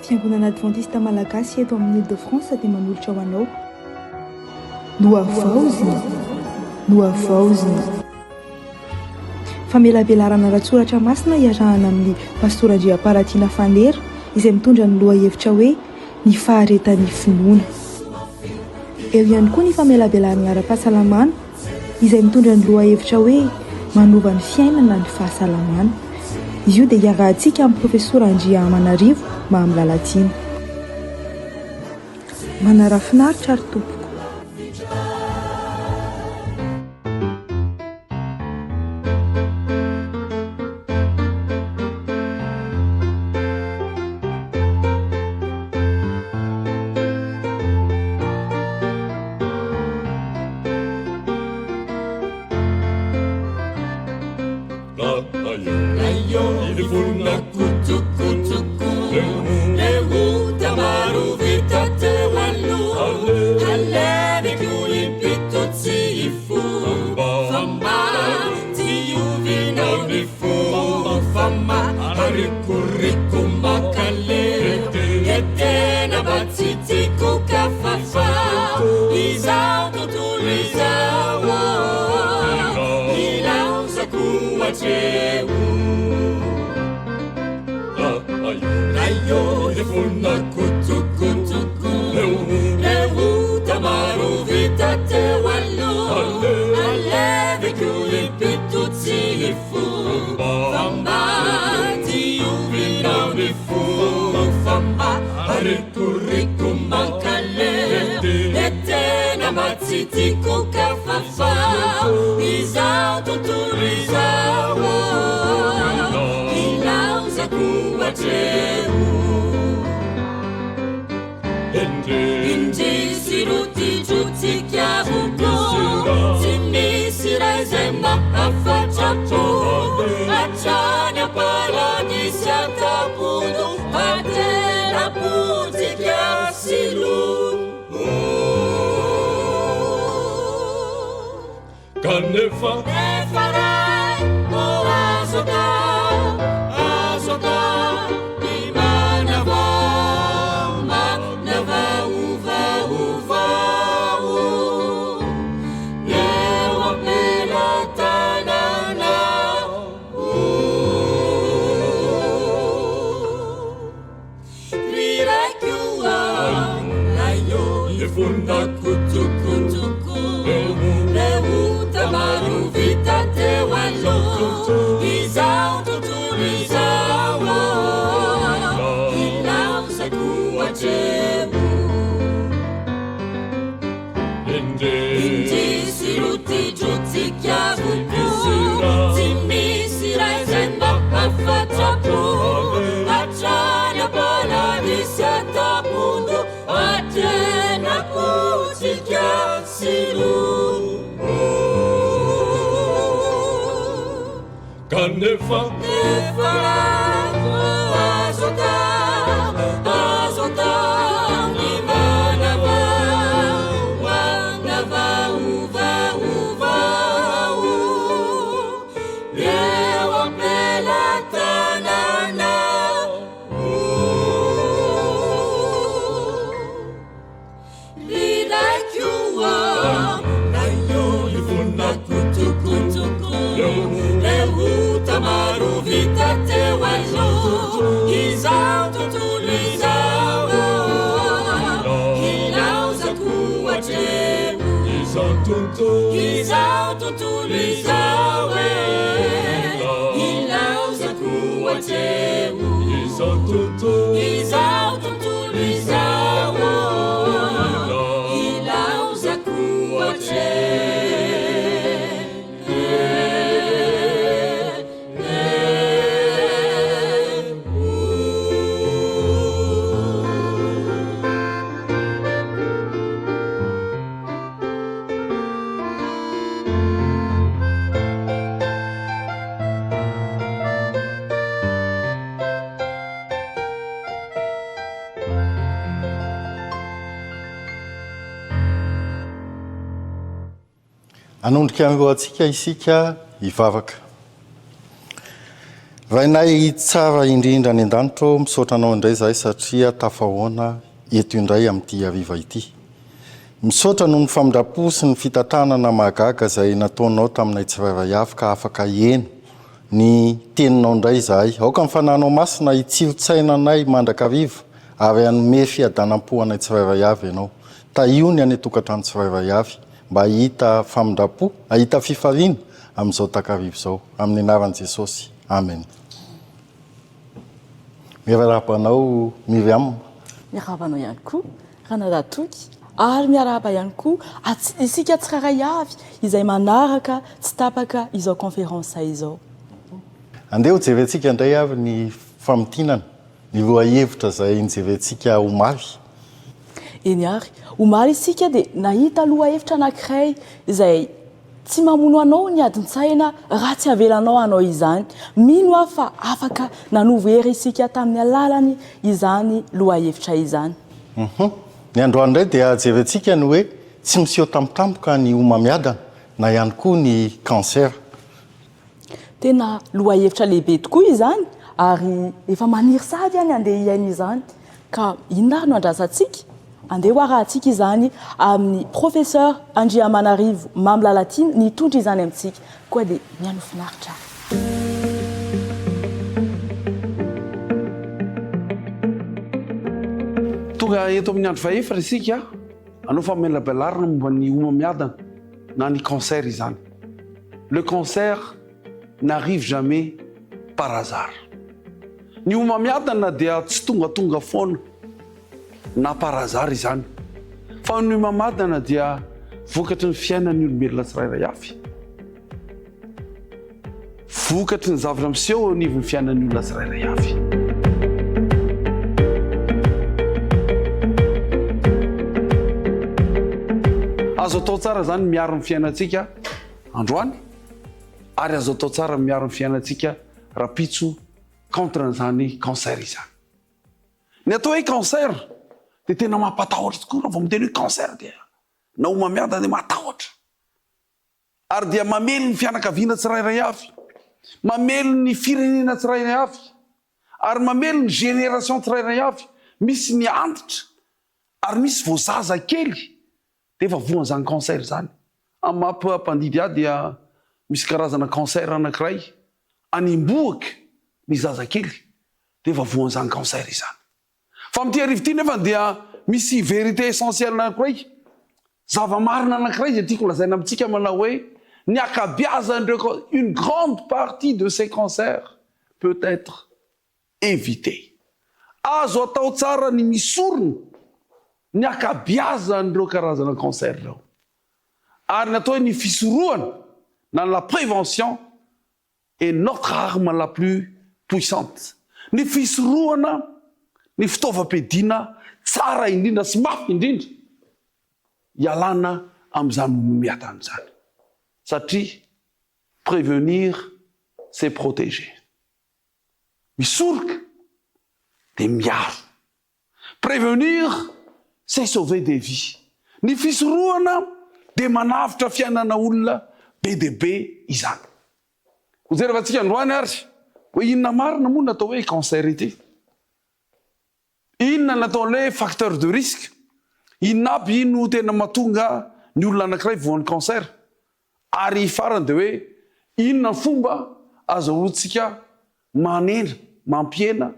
Fiangonana Adventiste Malagasy eto amin'ny Ile de France dia manolotra ho anao. Nohavaozina, nohavaozina. Famelabelarana ara-tsoratra masina iarahana amin'ny Pastora Andriamparatiana Fanera izay mitondra ny lohahevitra hoe Ny faharetan'ny finoana. Eo ihany koa ny famelabelarana ara-pahasalamana izay mitondra ny lohahevitra hoe Manova ny fiainana ny fahasalamana. Izy io dia iarahantsika amin'ny Profesora Andriamanarivo Mamy Lalatiana. Manarafinaritra ary tompoko. Kanefa Nefa ray ô azo atao, azo atao ny manavao, manavao ovaovao eo am-pelatananao. Ry raiko ray ô, Levonako tokotoko Ireo ota maro vita teo aloha Izao tontolo izao Ilaozako hatreo Indrisy rotidrotsika avokoa Tsy misy iray izay mahafatra-po Hatrany am-paradisa an-tampon-doha Hatena potsika sy loha Kanefa Nefa azo atao, azo atao ny manavao, manavao, ovaovao eo am-pelatananao. Ry raiko ô, ray ô, ivonako tokotoko, Ireo ota maro vita teo aloha, Izao tontolo izao ô, Hilaozako hatreo, Izao tontolo izao e, Hilaozako hatreo, Izao tontolo izao ô, Hilaozako hatreo. Hanondrika ny lohantsika isika hivavaka. Rainay tsara indrindra any an-danitra ô, misaotra Anao indray izahay satria tafahoana eto indray amin'ity hariva ity. Misaotra noho ny famindram-po sy ny fitantanana mahagaga izay nataonao taminay tsirairay avy ka afaka heno ny teninao indray izahay. Aoka ny Fanahinao Masina hitsiron-tsaina anay mandrakariva ary hanome fiadanam-po anay tsirairay avy Ianao. Tahio ny any an-tokantrano tsirairay avy mba hahita famindram-po, hahita fifaliana amin'izao takariva izao. Amin'ny anaran'i Jesosy. Amen. Miarahaba anao Myriam. Miarahaba anao ihany koa Ranadahy Toky ary miarahaba ihany koa isika tsirairay avy izay manaraka tsy tapaka izao conférence izao. Andeha ho jerentsika indray ary ny famintinana ny lohahevitra izay nojerentsika omaly. Eny ary, omaly isika dia nahita lohahevitra anankiray izay Tsy mamono anao ny adin-tsaina raha tsy avelanao hanao izany. Mino aho fa afaka nanovo hery isika tamin'ny alalan' izany lohahevitra izany. Hum. Ny androany indray dia jerentsika ny hoe tsy miseho tampotampoka ny homamiadana na ihany koa ny cancer. Tena lohahevitra lehibe tokoa izany ary efa maniry sahady aho ny handeha hihaino izany. Ka inona ary no andrasantsika? Andeha ho arahantsika izany amin'ny Professeur Andriamanarivo Mamy Lalatiana nitondra izany amintsika. Koa dia mihaino finaritra ary. Tonga eto amin'ny andro fahefatra isika hanao famelabelarana momba ny homamiadana na ny cancer izany. Le cancer n'arrive jamais par hasard. Ny homamiadana dia tsy tongatonga foana na par hasard izany, fa ny homamadana dia vokatry ny fiainan'ny olombelona tsirairay avy, vokatry ny zavatra miseho eo anivon'ny fiainan'ny olona tsirairay avy. Azo atao tsara izany ny miaro ny fiainantsika androany ary azo atao tsara ny miaro ny fiainantsika rapitso contre an'izany cancer izany. Ny atao hoe cancer dia tena mampatahotra tokoa, raha vao miteny hoe cancer dia na homamiadana dia matahotra. Ary dia mamely ny fianakaviana tsirairay avy, mamely ny firenena tsirairay avy, ary mamely ny génération tsirairay avy. Misy ny antitra ary misy vao zaza kely dia efa voan'izany cancer izany. Amin'ny maha mpandidy ahy dia misy karazana cancer anankiray anembohaka ny zazakely dia efa voan'izany cancer izany. Fa amin'ity hariva ity nefa dia misy vérité essentielle anankiray, zava-marina anankiray izay tiako lazaina amintsika manao hoe ny ankabiazan'ireo une grande partie de ces cancers peut être évitée. Azo atao tsara ny misorona ny ankabiazan'ireo karazana cancer ireo. Ary ny atao hoe ny fisorohana na ny la prévention est notre arme la plus puissante. Ny fisorohana ny fitaovam-piadiana tsara indrindra sy mafy indrindra hialana amin'izany homiadana izany. Satria prévenir c'est protéger. Misoroka dia miaro. Prévenir c'est sauver des vies. Ny fisorohana dia manavotra fiainana olona be dia be izany. Hojerevantsika androany ary hoe inona marina moa no atao hoe cancer ity. Inona no atao hoe facteur de risque? Inona aby no tena mahatonga ny olona anankiray voan'ny cancer? Ary farany dia hoe inona ny fomba azahoantsika manena, mampihena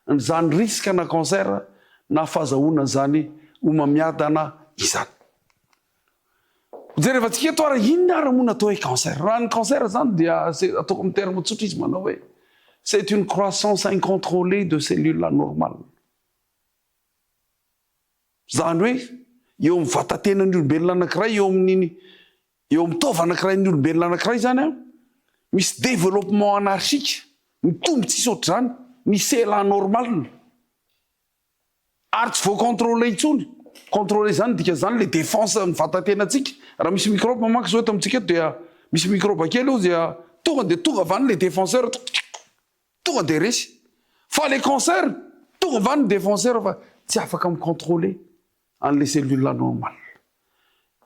an'izany risque na cancer na fahazahoana an'izany homamiadana izany. Hojerevantsika eto ary inona ary moa no atao hoe cancer. Raha ny cancer izany dia ataoko amin'ny terme tsotra izy manao hoe c'est une croissance incontrôlée de cellules anormales. Izany hoe eo amin'ny vatatenan'ny olombelona anankiray, eo amin'ny eo amin'ny taova anankiray-n'ny olombelona anankiray izany an, misy développement anarchique, mitombo tsisy ohatr'izany ny sela anormal ary tsy voa-contrôler intsony. Contrôler izany dikan'izany le défense ny vatatenantsika, raha misy microbe manko izao eto amintsika eto dia misy microbe kely eo dia tonga dia tonga avy any le défenseur Tonga dia resy. Fa le cancer, tonga va ny défenseur fa tsy afaka mi-controler an'le cellule anormale.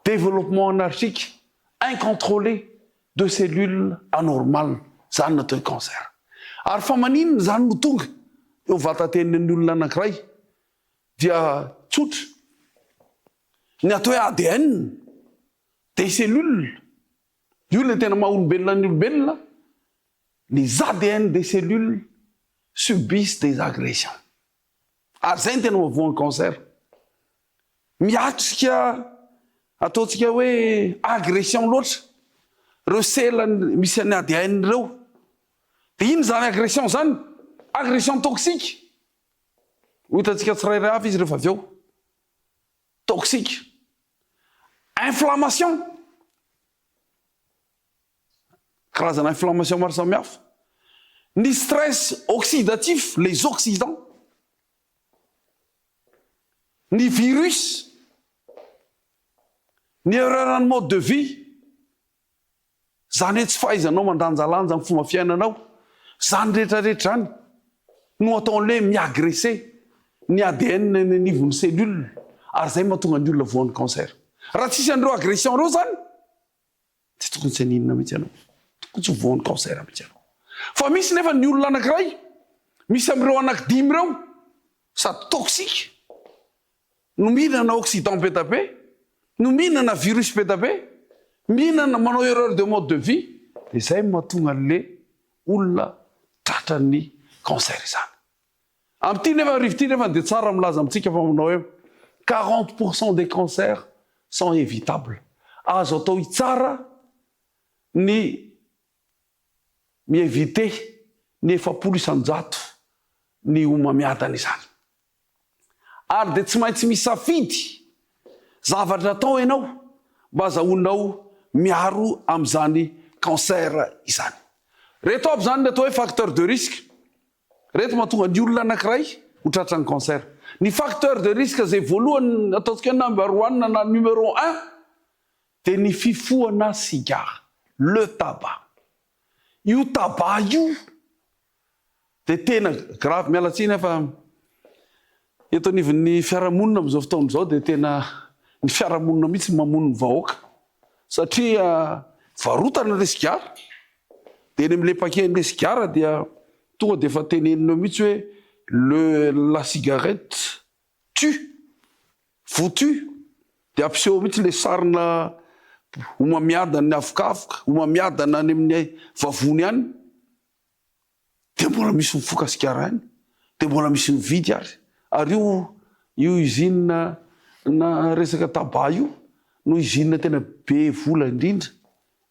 Développement anarchique incontrôlé de cellules anormales, zany no atao hoe cancer. Ary fa maninona izany no tonga eo vatatenin'ny olona anankiray? Dia tsotra. Ny atao hoe ADN des cellules, io ilay tena maha olombelona ny olombelona, les ADN des cellules subissent des agressions. Ary izay no tena mahavoa ny cancer. Miatrika ataontsika hoe agression loatra ireo sela misy an'ny ADN ireo. Dia inona izany agression izany? Agression toxique. Ho hitantsika tsirairay avy izy rehefa avy eo. Toxique. Inflammation. Karazana inflammation maro samihafa. Ny stress oxydatif, les oxydants. Ny virus. Ny erreur ny mode de vie. Izany hoe tsy fahaizanao mandanjalanja ny fomba fiainanao. Izany rehetra rehetra izany no ataon'ilay hoe mi-agresser ny ADN eny anivon'ny cellule ary izay mahatonga ny olona voan'ny cancer. Raha tsisy an'ireo agression ireo izany, Tsy tokony tsy haninona mihitsy ianao. Tokony tsy ho voan'ny cancer mihitsy ianao. Fa misy nefa ny olona anankiray, misy amin'ireo anankidimy ireo, sady toxique, no mihinana oxydant be da be, no mihinana virus be da be, mihinana, manao erreur de mode de vie, dia izay no mahatonga an'le olona tratran'ny cancer izany. Amin'ity nefa hariva ity nefa dia tsara milaza amintsika fa manao hoe 40 pour cent des cancers sont évitables. Azo atao hitsara ny mi-éviter ny 40 isan-jato ny homamiadana izany. Ary dia tsy maintsy misafidy zavatra atao ianao mba azahoanao miaro amin'izany cancer izany. Reto aby izany ny atao hoe facteur de risque. Reto mahatonga ny olona anankiray ho tratran'ny cancer. Ny facteur de risque izay voalohany ataontsika hoe number one na numéro un dia ny fifohana sigara, le tabac. Io tabac io dia tena grave, miala tsiny aho fa eto anivon'ny fiarahamonina amin'izao fotoana izao dia tena ny fiarahamonina mihitsy no mamono ny vahoaka satria varotana ilay sigara. Dia eny amin'ilay paquet-n'ilay sigara dia tonga dia efa tenenina eo mihitsy hoe le la cigarette tue, vous tue. Dia ampiseho eo mihitsy ilay sarina homamiadan'ny avokavoka, homamiadana any amin'ny vavony any. Dia mbola misy mifoka sigara any, dia mbola misy mividy ary. Ary io io usine na resaka tabac io no usine tena be vola indrindra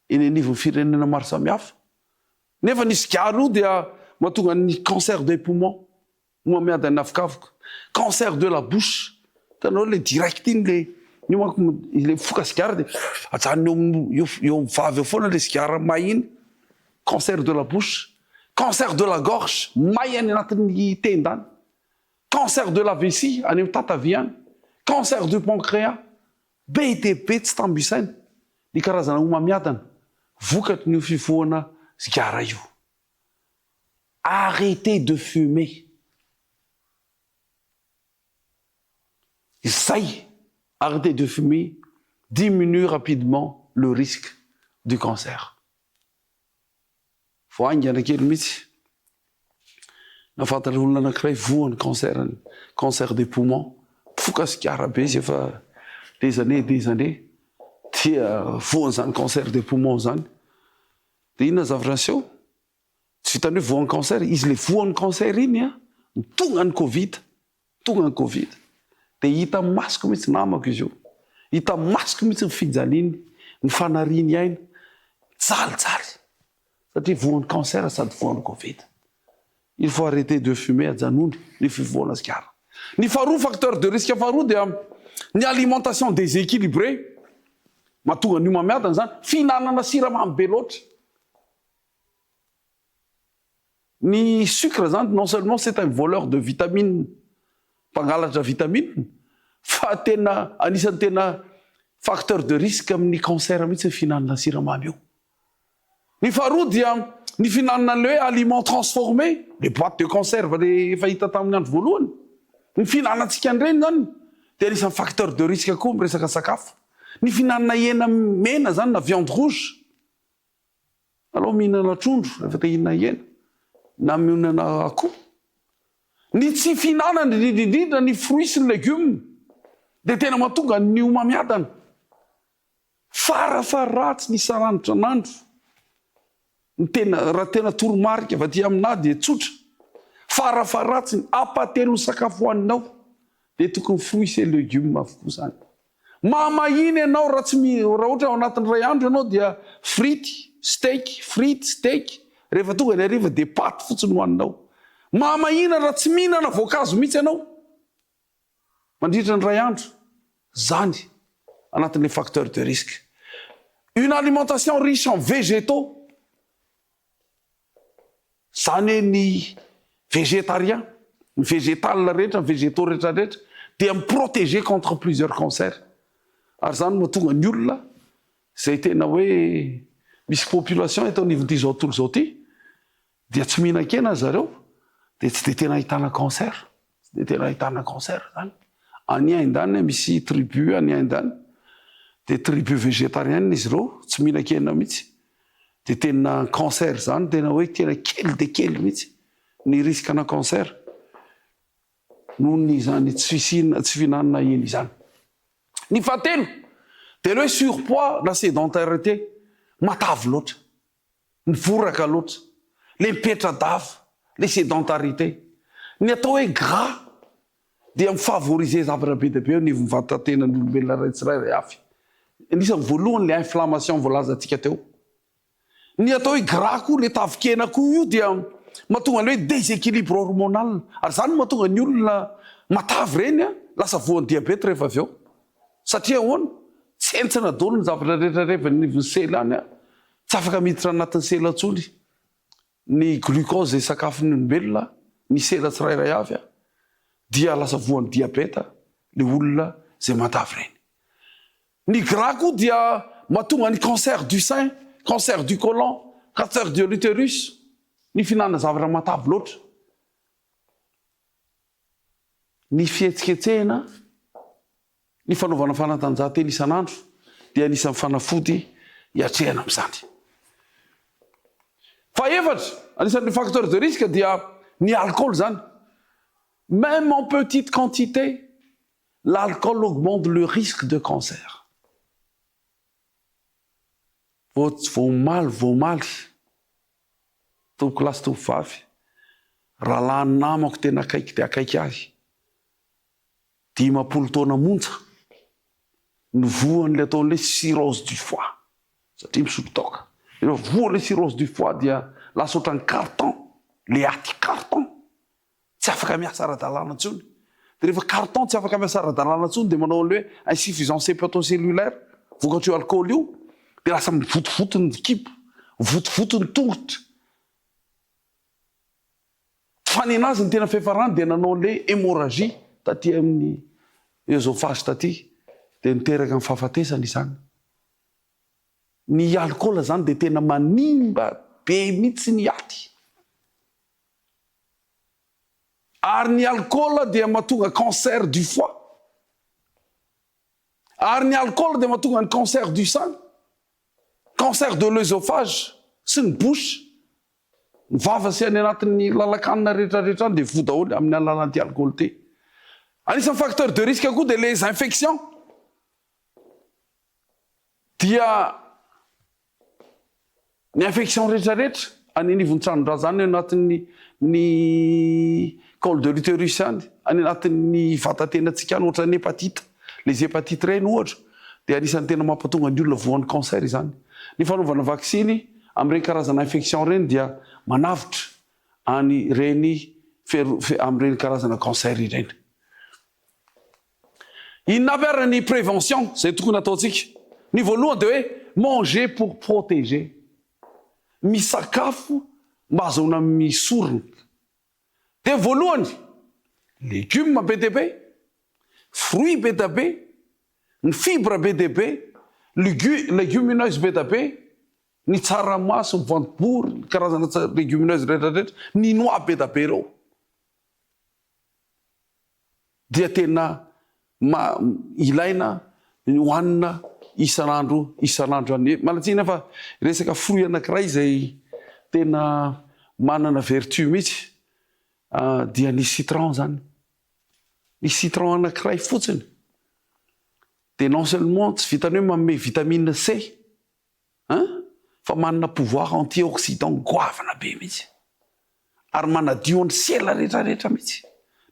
eny anivon'ny firenena maro samihafa. Nefa ny sigara io dia mahatonga ny cancer des poumons, homamiadan'ny avokavoka, cancer de la bouche, hitanao le direct iny le, io manko le mifoka sigara dia ajanony eo amin'ny eo amin'ny vava eo foana le sigara may iny, cancer de la bouche, cancer de la gorge, may any anatin'ny tenda any, cancer de la vessie, any amin'ny tatavia any, cancer du pancréas, Be dia be tsy tambo isaina ny karazana homamiadana vokatry ny io fifohana sigara io. Arrêtez de fumer. Izay, arrêtez de fumer diminue rapidement le risque du cancer. Vao haingana kely mihitsy, nahafantatra olona anankiray voan'ny cancer, cancer des poumons, mpifoka sigara be izy efa des années et des années, dia voan'izany cancer des poumons izany. Dia inona ny zavatra niseho? Tsy vitan'ny hoe voan'ny cancer, izy ilay voan'ny cancer iny an, no tonga ny covid, tonga ny covid. Dia hita masoko mihitsy, namako izy io, hita masoko mihitsy ny fijaliany, ny fanariany aina, mijalijaly satria voan'ny cancer sady voan'ny covid. Il faut arrêter de fumer, ajanony ny fifohana sigara. Ny faharoa, facteur de risque faharoa dia ny alimentation déséquilibrée, mahatonga ny homamiadana izany, fihinanana siramamy be loatra. Ny sucre zany non seulement c'est un voleur de vitamine, mpangalatra vitamine, fa tena anisan'ny tena facteur de risque amin'ny cancer mihitsy ny fihinanana siramamy io. Ny faharoa dia ny fihinanana an'ilay hoe aliment transformé, les boites de conserve le efa hita tamin'ny andro voalohany. Ny fihinanantsika an'ireny zany dia anisan'ny facteur de risque koa amin'ny resaka sakafo. Ny fihinanana hena mena zany na viande rouge. Alao mihinana trondro rehefa te hihinana hena. na mihinana akoho. Ny tsy fihinanana indrindra indrindra ny fruits sy ny legumes dia tena mahatonga ny homamiadana. Farafaharatsiny isan'andro ny tena raha tena toromarika avy aty aminà dia tsotra, farafaharatsiny ampahatelon'ny sakafo hohaninao dia tokony fruits et legumes avokoa izany. Mahamahina ianao raha tsy mi raha ohatra ao anatin'ny iray andro ianao dia frity, steak, frity, steak, rehefa tonga ny hariva dia paty fotsiny no haninao. Mahamahina raha tsy mihinana voankazo mihitsy ianao mandritra ny iray andro. Zany anatin'ilay facteur de risque. Une alimentation riche en végétaux. Zany hoe ny végétarien, ny végétal rehetra, ny végétaux rehetra rehetra dia mi-protéger contre plusieurs cancers. Ary zany no mahatonga ny olona izay tena hoe misy population eto anivon'ity izao tontolo izao ity dia tsy mihinan-kena ry zareo dia tsy dia tena ahitana cancer. Tsy dia tena ahitana cancer zany. Any Inde any misy tribu any Inde any dia tribu végétarienne izy ireo, tsy mihinan-kena mihitsy. Dia tena cancer zany tena hoe tena kely dia kely mihitsy ny risque ana cancer noho ny izany tsy fisiana tsy fihinanana hena izany. Ny fahatelo dia le hoe surpoids na sédentarité, matavy loatra. Mivoraka loatra, le mipetra-dava, le sédentarité. Ny atao hoe gras dia mi-favoriser zavatra be dia be eo anivon'ny vatan-tenan'ny olombelona iray tsirairay avy. Anisan'ny voalohany le inflammation voalazantsika teo. Ny atao hoe gras koa, le tavin-kena koa io dia mahatonga an'ilay hoe déséquilibre hormonal. Ary izany no mahatonga ny olona matavy ireny lasa voan'ny diabète rehefa avy eo. Satria ahoana? Tsentsina daholo ny zavatra rehetra rehefa eny anivon'ny sela any. Tsy afaka miditra anatin'ny sela intsony ny glucose izay sakafon'ny olombelona, ny sela tsirairay avy dia lasa voan'ny diabeta le olona izay matavy ireny. Ny gras koa dia mahatonga ny cancer du sein, cancer du colon, cancer de l'uterus, ny fihinanana zavatra matavy loatra. Ny fihetsiketsehina, ny fanaovana fanatanjahantena isan'andro dia anisan'ny fanafody hiatrehana amin'izany. Fahefatra, anisan'ny facteur de risque dia ny alcool izany. Même en petite quantité, l'alcool augmente le risque de cancer. Vao vao omaly vao omaly, tompokolahy sy tompovavy, rahalahy namako tena akaiky dia akaiky ahy, 50 taona monja, no voan'ilay atao hoe cirrhose du foie, satria misotro toaka. Rehefa voan'ilay cirrhose du foie dia lasa ohatran'ny carton, le aty carton. Tsy afaka miasa ara-dalàna intsony. Dia rehefa carton tsy afaka miasa ara-dalàna intsony dia manao an'ilay hoe insuffisance hepatocellulaire vokatr'io alcool io dia lasa mivotovoto ny kibo, mivotovoto ny tongotra. Fa nenazy ny tena fiafarany dia nanao an'ilay hémorragie taty amin'ny œsophage taty dia niteraka ny fahafatesana izany. Ny alcool izany dia tena manimba be mihitsy ny aty. Ary ny alcool dia mahatonga cancer du foie. Ary ny alcool dia mahatonga ny cancer du sein, cancer de l'oesophage sy ny bouche. Ny vava sy any anatin'ny lalan-kanina rehetra rehetra any dia voa daholo amin'ny alalan'ity alcool ity. Anisan'ny facteur de risque koa dia les infections. Dia Ny infection rehetra rehetra any anivon'ny tranon-drazana any anatin'ny ny col de l'uterus any, any anatin'ny vatatenantsika any ohatran'ny hépatite, les hépatites ireny ohatra dia anisan'ny tena mampatonga ny olona voan'ny cancer izany. Ny fanaovana vaksiny amin'ireny karazana infection ireny dia manavotra an'ireny amin'ireny karazana cancer ireny. Inona avy ary ny prévention izay tokony hataontsika? Ny voalohany dia hoe manger pour protéger. Misakafo mba ahazoana misorona. Dia voalohany, légumes be dia be, fruits be dia be, ny fibres be dia be, légumineuses be dia be, ny tsaramaso, ny voanjobory, ny karazana légumineuses rehetra rehetra, ny noix be dia be ireo. dia tena ma ilaina ny hohanina isan'andro isan'andro any. Manan-tsiny aho fa resaka fruit anankiray izay tena manana vertu mihitsy dia ny citron zany. Ny citron anankiray fotsiny dia non seulement tsy vitan'ny hoe manome vitamine C Hein? Fa manana pouvoir antioxydant goavana be mihitsy. Ary manadio ny sela rehetra rehetra mihitsy.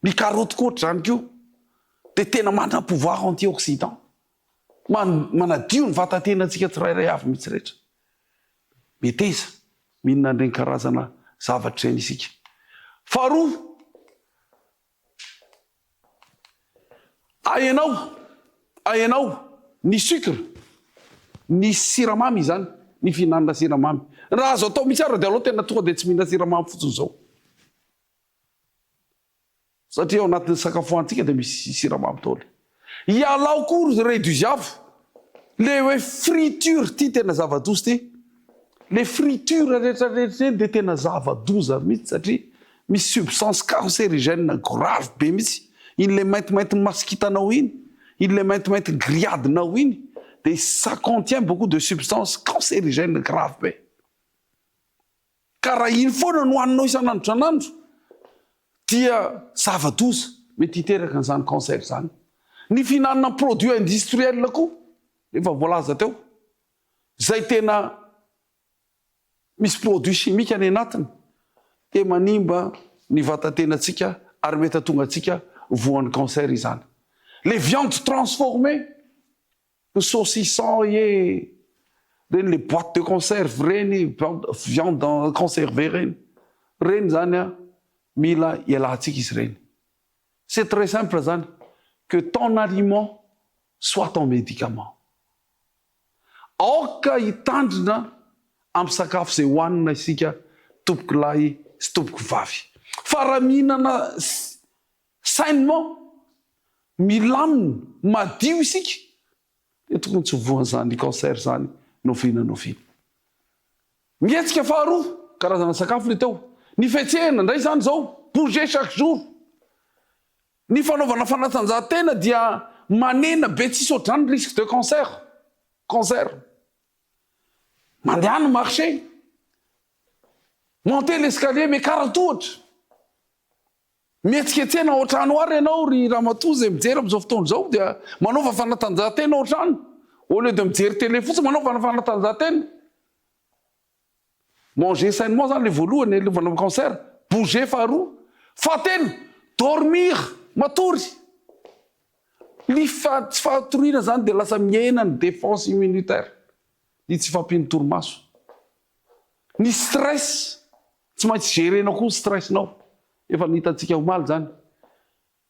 Ny karoty koa ohatr'izany koa. Dia tena manana pouvoir antioxydant. Man, manadio ny vatatenantsika tsirairay avy mihitsy rehetra. Meteza mihinana an'ireny karazana zavatra ireny isika. Faharoa, Ahenao, ahenao ny sucre, ny siramamy izany, ny fihinanana siramamy. Raha azo atao mihitsy ary dia aleo tena tonga dia tsy mihinana siramamy fotsiny izao. Satria ao anatin'ny sakafo hohanintsika dia misy siramamy daholo. Ialao koa ry reduziavo le hoe friture ty tena zava-doza ty. Le friture rehetra rehetra ireny dia tena zava-doza mihitsy satria misy substance cancérigène grave be mihitsy. Iny le maintimainty masikita-nao iny, iny le maintimainty grillade-nao iny dia ça contient beaucoup de substance cancérigène grave be. Ka raha iny foana no haninao isan'andro isan'andro dia zava-doza, mety hiteraka an'izany cancer izany. Ny fihinanana produits industriels koa efa voalaza teo, izay tena misy produits chimiques any anatiny dia manimba ny vatatenantsika ary mety hahatonga antsika voan'ny cancer izany. Les viandes transformées. Ny saucisson ee, reny le boite de conserve reny, viande conservée reny, reny zany an mila ialahantsika izy ireny. C'est très simple zany, que ton aliment soit ton médicament. Aoka hitandrina amin'ny sakafo izay hohanina isika tompokolahy sy tompokovavy. Fa raha mihinana Sainement, milamina, madio isika dia tokony tsy ho voan'izany cancer izany n'oviana n'oviana. Ny hetsika faharoa, karazana sakafo ilay teo. Ny fihetsehana indray izany izao, bouger chaque jour. Ny fanaovana fanatanjahantena dia manena be tsisy ohatr'izany ny risque de cancer, cancer. Mandehana marcher, monter l'escalier, miakara tohatra. Mihetsiketsena ao an-trano ary ianao ry ramatoa izay mijery amin'izao fotoana izao dia manaova fanatanjahantena ao an-trano au lieu de mijery télé fotsiny manaova fanatanjahantena. Manger sainement zany le voalohany alovana amin'ny cancer, bouger faharoa, fahatelo dormir matory. Ny tsy fahatoriana zany dia lasa mihena ny défense immunitaire, ny tsy fahampian'ny torimaso. Ny stress Tsy maintsy gérer-nao koa ny stress-nao. Efa nihitantsika omaly izany.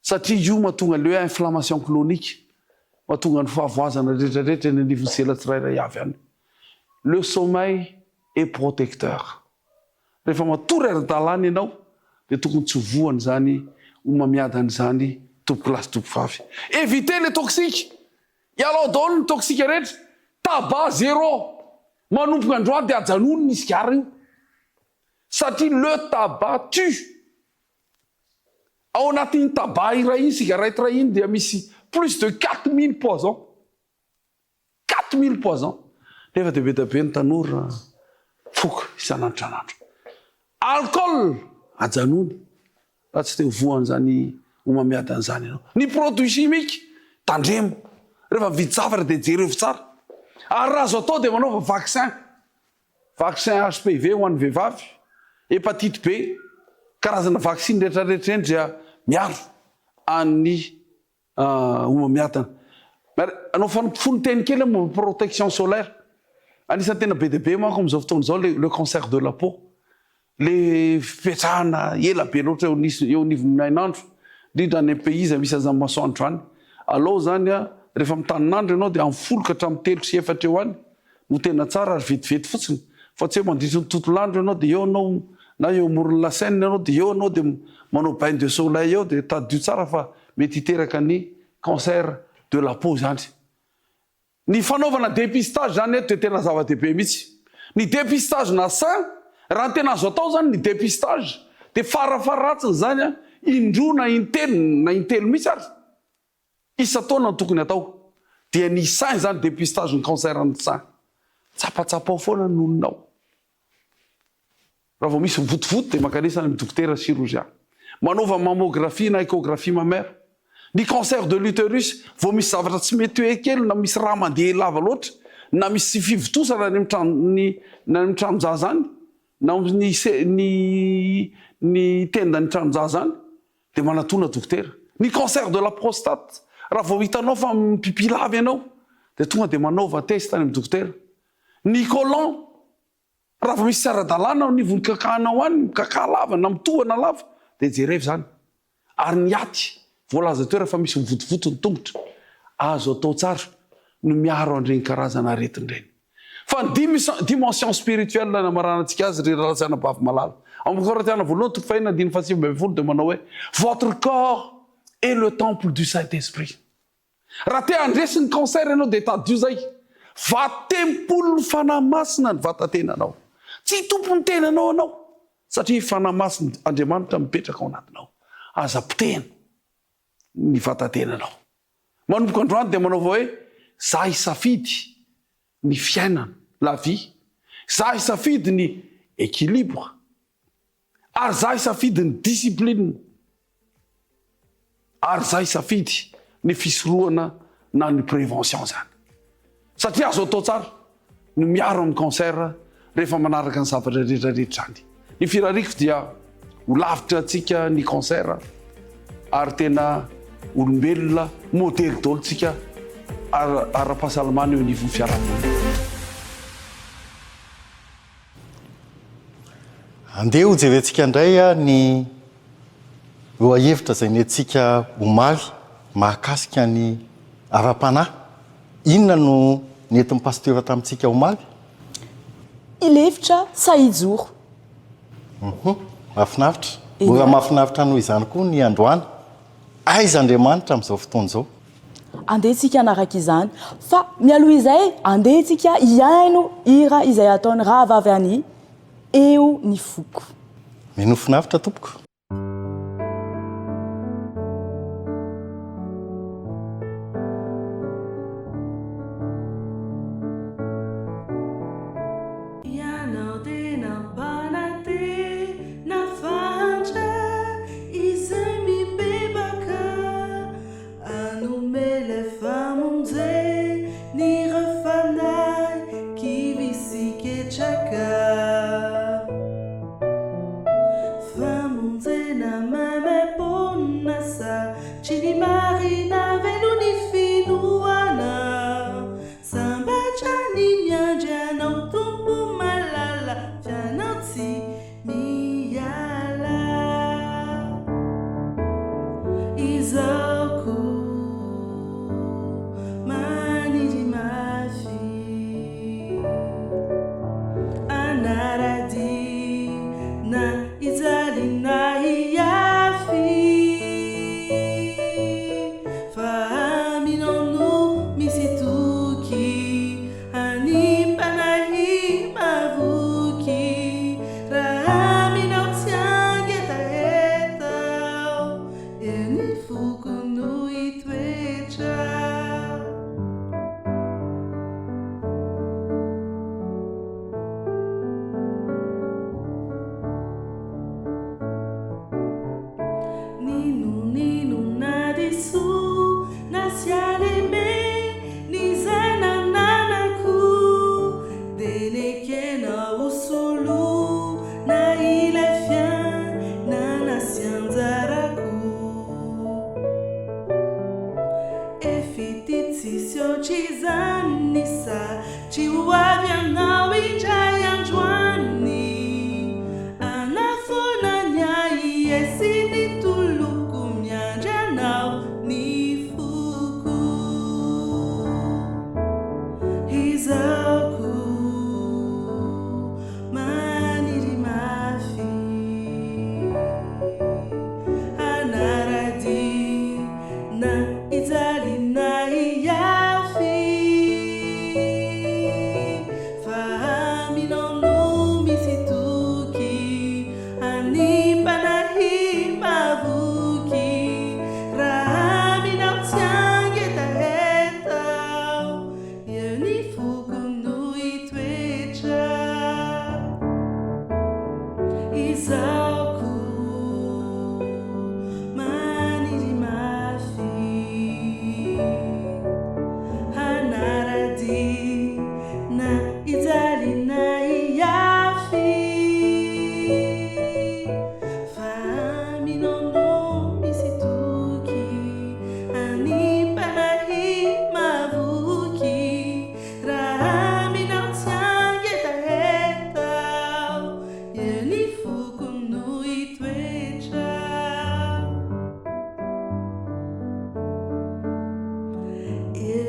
Satria io mahatonga le hoe inflammation clonique, mahatonga ny fahavoazana rehetra rehetra eny anivon'ny sela tsirairay avy any. Le sommeil est protecteur. Rehefa matory ara-dalàna ianao dia tokony tsy ho voan'izany homamiadana izany tompokolahy sy tompokovavy. Éviter les toxiques. Ialao daholo ny toxique rehetra. Tabac zéro. Manomboka androany dia ajanony ny sigara io. Satria le tabac tue. Ao anatin'iny tabac iray iny, cigarette iray iny dia misy plus de 4000 poisons. 4000 poisons. Nefa dia be dia be ny tanora mifoka isan'andro isan'andro. Alcool, ajanony raha tsy te ho voan'izany homamiadana izany ianao. Ny produits chimiques, tandremo. Rehefa mividy zavatra dia jereo tsara. Ary raha azo atao dia manaova vaccin. Vaccin HPV ho an'ny vehivavy, hepatite B, karazana vaccin rehetra rehetra ireny dia miaro an'ny homamiadana. Ary hanao fononteny kely aho momba protection solaire. Anisan'ny tena be dia be manko amin'izao fotoana izao le le cancer de la peau. Le fipetrahana ela be loatra eo eo anivon'ny hainandro, indrindra any amin'ny pays izay misy an'izany masoandro izany. Alao izany rehefa mitanin'andro ianao dia amin'ny folo ka hatramin'ny telo sy efatra eo any no tena tsara ary vetivety fotsiny fa tsy hoe mandritry ny tontolo andro ianao dia eo ianao na eo amoron'ny la Seine ianao dia eo ianao dia manao bain de soleil eo dia tadidio tsara fa mety hiteraka ny cancer de la peau izany. Ny fanaovana dépistage izany eto dia tena zava-dehibe mihitsy. Ny dépistage na sein, raha ny tena azo atao izany ny dépistage dia farafaharatsiny izany indroa na intelo na intelo mihitsy ary Isan-taona no tokony atao. Dia ny sein izany dépistage ny cancer ny sein. Tsapatsapao foana ny nononao. Raha vao misy mivotovoto dia mankanesa any amin'ny dokotera chirurgien. Manaova mammographie na échographie mammaire. Ny cancer de l'utérus, vao misy zavatra tsy mety hoe kely na misy rà mandeha lava loatra na misy fivontosana any amin'ny trano ny any amin'ny tranon-jaza any na ny ny ny tendan'ny tranon-jaza any dia manatona dokotera. Ny cancer de la prostate, raha vao hitanao fa mipipi lava ianao dia tonga dia manaova test any amin'ny dokotera. Ny colon, Raha vao misy tsy ara-dalàna ao anivon'ny kakahanao any, mikakaha lava na mitohana lava, dia jerevo izany. Ary ny aty, voalaza teo rehefa misy mivotovoto ny tongotra, azo atao tsara ny miaro an'ireny karazana aretina ireny. Fa ny dimension spirituelle namaranantsika azy ry rahalahy sy anabavy malala. Ao amin'ny Korintiana voalohany toko fahenina andininy fahasivy ambinifolo dia manao hoe, Votre corps est le temple du Saint-Esprit. Raha te handresy ny cancer ianao dia tadidio izay va tempolin'ny Fanahy Masina ny vatatenanao. Tsy tompon'ny tenanao ianao satria Fanahy Masin' Andriamanitra mipetraka ao anatinao. Aza potehina ny vatatenanao. Manomboka androany dia manaova hoe za hisafidy ny fiainana, la vie. Za hisafidy ny équilibre. Ary za hisafidy ny discipline. Ary za hisafidy ny fisorohana na ny prévention zany. Satria azo atao tsara ny miaro amin'ny cancer rehefa manaraka ny zavatra rehetra rehetra zany. Ny firariako dia ho lavitra antsika ny cancer ary tena olombelona modely daholo tsika ara-pahasalamana eo anivon'ny fiarahamonina. Andeha ho jerentsika indray ny lohahevitra izay nentintsika omaly mahakasika ny ara-panahy. Inona no nentin'ny Pasteur tamintsika omaly? Hilefitra sa hijoro? Hum, mahafinaritra. Mbola mahafinaritra noho izany koa ny androany. Aiza Andriamanitra amin'izao fotoana izao? Andeha tsika hanaraka izany. Fa mialoha izay, andeha tsika hihaino hira izay ataon'i Rahavavy Annie, Eo ny foko. Minoa finaritra tompoko. Ianao tena mpanantena fahantra izay mibebaka hanome ilay famonjen'ireo fanahy kivy sy ketraka. Famonjena maimaimpoana satria ny marina velon'ny finoana. Sambatra ny miandry anao Tompo malala f'ianao tsy miala. Izao koa maniry mafy hanara-dia na hijaly na hiafy. Fa aminao no misy toky Hanim-panahy mahavoky Raha aminao tsy hangetaheta aho Eo ny foko no hitoetra. N'inon'inona na diso na tsy alehibe ny izay nananako dia nekenao ho soloina ilay fiainana sy anjarako. Efa ity tsisy ohatr'izany satria ho avy ianao indray andro any Hanafoana ny ahy sy ny toloko miandry anao ny foko Izaho koa maniry mafy hanara-dia Na hijaly na hiafy Fa aminao no.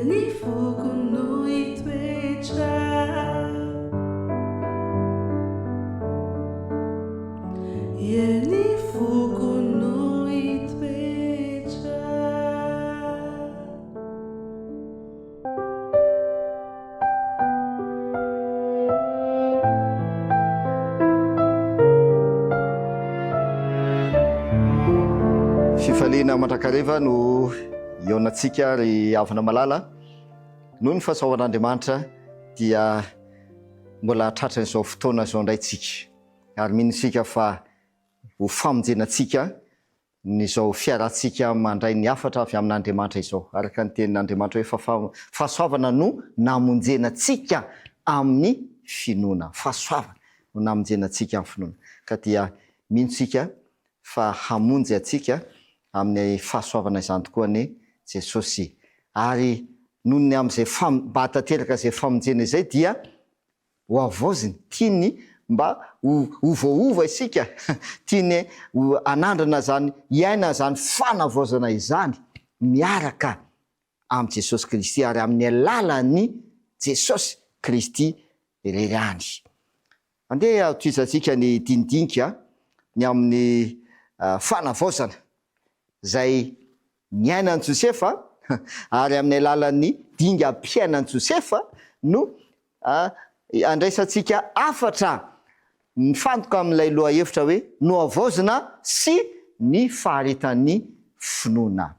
Ny foko no hitoetra. Ny foko no hitoetra. Fifaliana mandrakariva no hihaonantsika ry havana malala. Noho ny fahasoavan'Andriamanitra dia mbola tratran'izao fotoana izao indray tsika. Ary mino isika fa ho famonjena antsika ny izao fiarahantsika mandray ny hafatra avy amin'Andriamanitra izao. Araka ny tenin'Andriamanitra hoe fa fahasoavana no namonjena antsika amin'ny finoana. Fahasoavana no namonjena antsika amin'ny finoana. Ka dia mino isika fa hamonjy antsika amin'ny fahasoavana izany tokoa anie Jesosy. Ary noho ny amin'izay mba hahatanteraka izay famonjena izay dia ho havaoziny, tiany mba ho ho voaova isika, tiany ho hanandrana izany, hiaina izany fanavaozana izany miaraka amin'i Jesosy Kristy ary amin'ny alalan'i Jesosy Kristy irery ihany. Andeha hotohizantsika ny dinidinika ny amin'ny fanavaozana izay niainan'i Josefa ary amin'ny alalan'ny dingam-piainan'i Josefa no andraisantsika hafatra mifantoka amin'ilay lohahevitra hoe nohavaozina sy ny faharetan'ny finoana.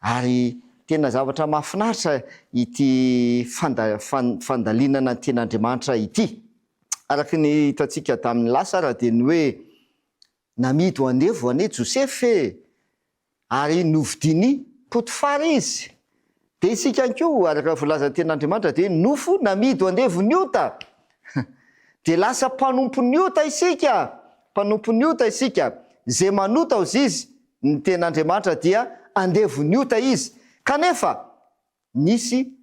Ary tena zavatra mahafinaritra ity fandalinana ny Tenin'Andriamanitra ity. Araka ny hitantsika tamin'ny lasa ara dia ny hoe namidy ho andevo anie Josefa e! Ary novidian'i Potifara izy. Dia isika ihany koa, araka ny voalazan'ny Tenin'Andriamanitra, dia nofo namidy ho andevon'ny ota. Dia lasa mpanompon'ny ota isika. Mpanompon'ny ota isika. Izay manota, hozy izy, ny Tenin'Andriamanitra, dia andevon'ny ota izy. Kanefa, nisy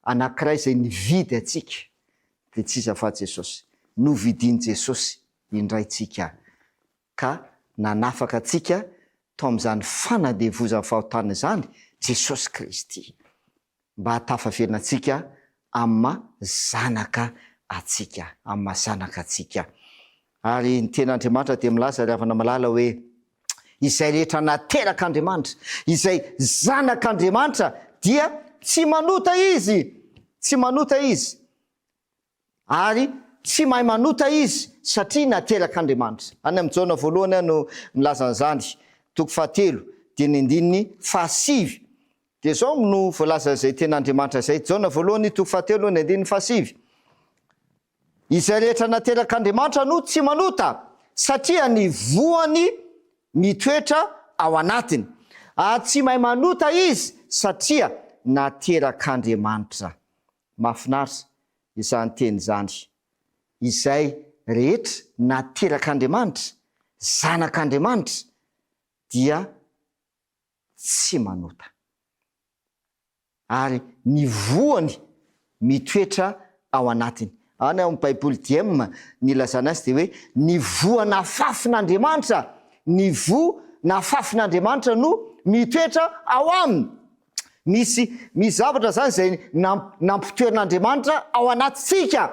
Anankiray izay nividy antsika, dia tsy iza fa Jesosy. Novidian'i Jesosy indray tsika, ka nanafaka antsika tao amin'izany fanandevozan'ny fahotana izany Jesosy Kristy, mba hahatafaverina antsika amin'ny maha zanaka antsika, amin'ny maha zanaka antsika. Ary ny Tenin'Andriamanitra dia milaza, ry havana malala, hoe, Izay rehetra naterak'Andriamanitra, izay zanak'Andriamanitra dia tsy manota izy, tsy manota izy, ary tsy mahay manota izy satria naterak'Andriamanitra. Any amin'ny Jaona voalohany aho no milaza an'izany, toko fahatelo, dia ny andininy fahasivy. Dia izao no voalazan'izay tenin'Andriamanitra izay, Jaona voalohany toko fahatelo, ny andininy fahasivy. Izay rehetra naterak'Andriamanitra no tsy manota, satria ny voany mitoetra ao anatiny. Ary tsy mahay manota izy, satria naterak'Andriamanitra. Mahafinaritra izany teny izany. Izay rehetra naterak'Andriamanitra, zanak'Andriamanitra, dia tsy manota. Ary ny voany mitoetra ao anatiny. Any amin'ny Baiboly Diem, ny ilazana azy dia hoe ny voa nafafin'Andriamanitra, ny voa nafafin'Andriamanitra no mitoetra ao aminy. Misy, misy zavatra izany izay nampitoerin'Andriamanitra ao anatintsika.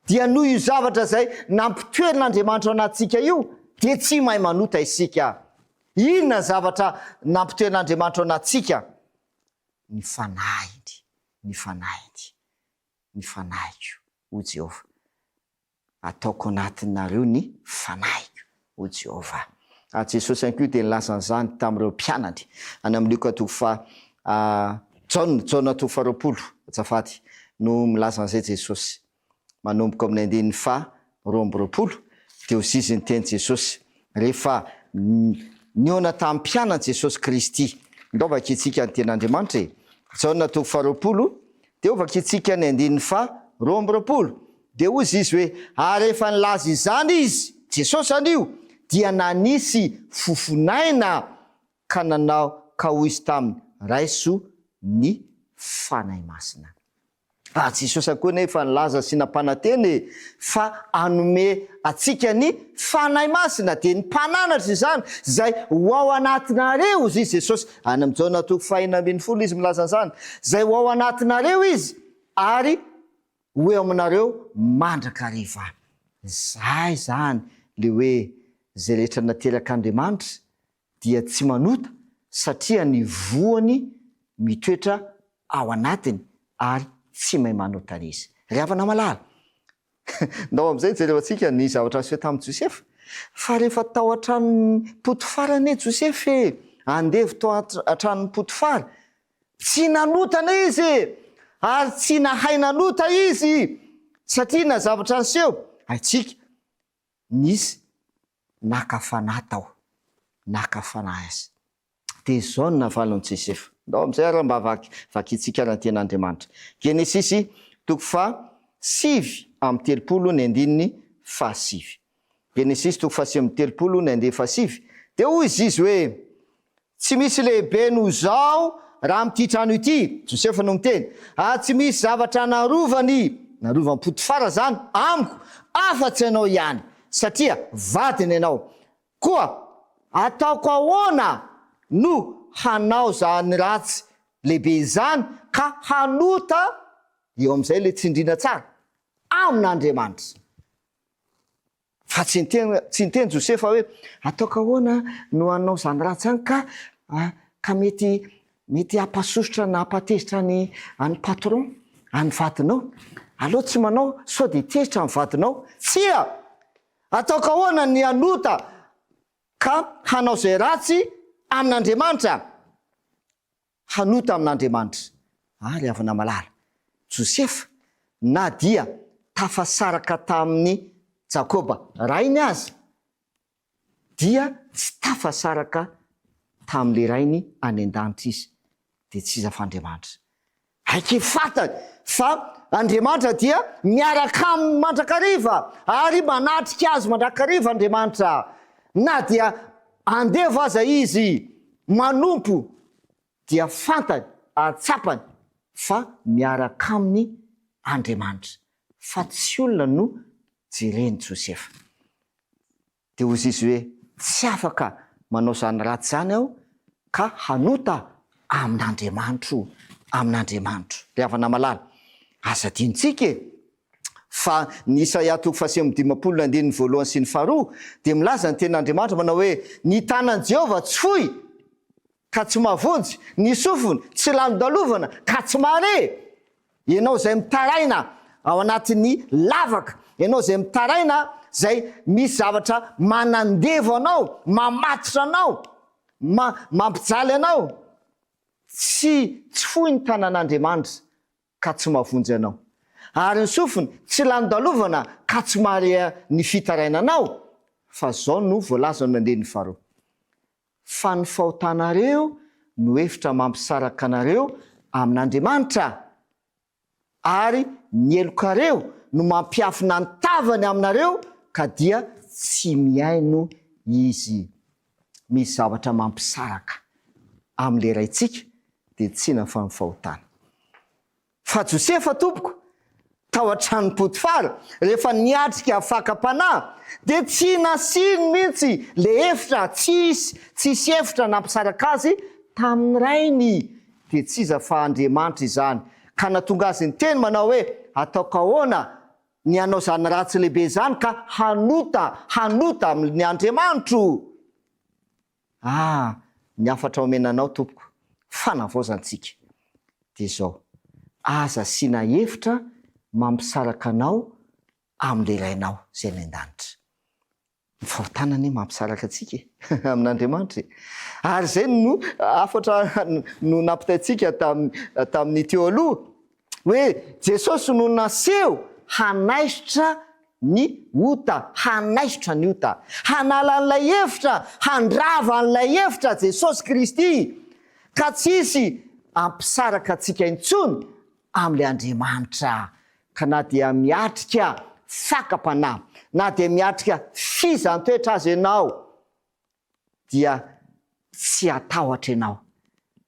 Dia noho io zavatra izay nampitoerin'Andriamanitra ao anatintsika io, dia tsy mahay manota isika. Inona ny zavatra nampitoeran'Andriamanitra ao anatintsika? Ny Fanahiny, ny Fanahiny, ny Fanahiko, hoy Jehovah. Ataoko anatinareo ny Fanahiko, hoy Jehovah. Ary Jesosy ihany koa dia nilaza an'izany tamin'ireo mpianany. Any amin'ny Lioka toko faha, Jaona, Jaona toko faharoapolo, azafady, no milaza an'izay Jesosy. Manomboka ao amin'ny andininy faha 22 dia hozizy ny tenin'i Jesosy rehefa nihaona tamin'ny mpianany Jesosy Kristy. Ndao vakintsika ny tenin'Andriamanitra e! Jaona toko faha 20 dia ho vakintsika ny andininy faha 22. Dia hozy izy hoe, Ary rehefa nilaza izany izy, Jesosy izany io, dia nanisy fofonaina ka nanao ka hoy izy taminy, Raiso ny Fanahy Masina. Ary Jesosy koa anefa nilaza sy nampanantena e, fa hanome antsika ny Fanahy Masina, dia ny Mpananatra izany, izay ho ao anatinareo, hozy izy Jesosy, any amin'ny Jaona toko fahenina 16 izy milaza an'izany, izay ho ao anatinareo izy, ary ho eo aminareo mandrakariva. Izay izany le hoe izay rehetra naterak'Andriamanitra dia tsy manota satria ny voany mitoetra ao anatiny ary tsy mahay manota izy. Ry havana malala, ndao amin'izay jerevantsika ny zavatra niseho tamin'i Josefa. Fa rehefa tao an-tranon'i Potifara anie Josefa e, andevo tao an-tranon'i Potifara, tsy nanota anie izy e, ary tsy nahay nanota izy, satria na zavatra niseho, haintsika, Nisy naka fanahy tao. Naka fanahy azy. Dia izao no navalin'i Josefa. Ndao amin'izay ary mba vaky, vakintsika ary ny tenin'Andriamanitra. Genesisy toko faha 39 ny andininy fahasivy. Genesisy toko faha 39 ny andininy fahasivy. Dia hoy izy hoe, Tsy misy lehibe noho izaho raha amin'ity trano ity, Josefa no miteny, ary tsy misy zavatra narovany, narovan'i Potifara izany, amiko, afa-tsy ianao ihany, satria vadiny ianao. Koa ataoko ahoana no hanao izany ratsy lehibe izany ka hanota, eo amin'izay ilay tsindriana tsara, amin'Andriamanitra? Fa tsy niteny, tsy niteny Josefa hoe, Ataoko ahoana no hanao izany ratsy izany ka, ka mety, mety hampasosotra na hampatezitra ny, an'ny patron, an'ny vadinao. Aleo tsy manao sao dia tezitra ny vadinao. Tsia! Ataoko ahoana ny hanota ka hanao izay ratsy amin'Andriamanitra? Hanota amin'Andriamanitra. Ary havana malala, Josefa, na dia tafasaraka tamin'i Jakoba rainy aza, dia tsy tafasaraka tamin'ilay Rainy any an-danitra izy, dia tsy iza fa Andriamanitra. Aiky fantany fa Andriamanitra dia miaraka aminy mandrakariva ary manatrika azy mandrakariva Andriamanitra, na dia andevo aza izy manompo dia fantany ary tsapany fa miaraka aminy Andriamanitra, fa tsy olona no jeren'i Josefa. Dia hozy izy hoe, Tsy afaka manao izany ratsy izany aho ka hanota amin'Andriamanitro, amin'Andriamanitro. Ry havana malala, aza adinontsika e! Fa ny Isaia toko fahasivy 50 andininy voalohany sy ny faharoa dia milaza ny tenin'Andriamanitra manao hoe, Ny tanan'i Jehovah tsy fohy ka tsy mahavonjy, ny sofiny tsy lalodalovana ka tsy mahare. Ianao izay mitaraina ao anatin'ny lavaka, ianao izay mitaraina izay misy zavatra manandevo anao, mamatotra anao, ma, mampijaly anao, tsy, tsy fohy ny tanan'Andriamanitra ka tsy mahavonjy anao. Ary ny sofiny tsy lalodalovana ka tsy mahare ny fitarainanao, fa izao no voalazan'ny andininy faharoa. Fa ny fahotanareo no efitra mampisaraka anareo amin'Andriamanitra, ary ny helokareo no mampiafina ny tavany aminareo, ka dia tsy mihaino Izy. Misy zavatra mampisaraka amin'ilay Raintsika, dia tsy inona fa ny fahotana. Fa Josefa tompoko, tao an-tranon'i Potifara, rehefa niatrika fakam-panahy, dia tsy nasiany mihitsy le efitra, tsisy, tsisy efitra nampisaraka azy tamin'ny rainy. Dia tsy iza fa Andriamanitra izany, ka nahatonga azy niteny manao hoe, Ataoko ahoana ny hanao izany ratsy lehibe izany ka hanota, hanota amin'ny Andriamanitro? Ah! Ny hafatra omena anao tompoko, fanavaozantsika, dia izao, aza asiana hevitra mampisaraka anao amin'ilay Rainao izay any an-danitra. Ny fahotana anie mampisaraka antsika e! amin'Andriamanitra e! Ary izay no hafatra no nampitaintsika tamin'ny teo aloha, hoe Jesosy no naseho hanaisotra ny ota, hanaisotra ny ota, hanala an'ilay efitra, handrava an'ilay efitra Jesosy Kristy, ka tsy hisy hampisaraka antsika intsony amin'ilay Andriamanitra. Ka na dia miatrika fakam-panahy, na dia miatrika fizan-toetra aza ianao, dia tsy hatahotra ianao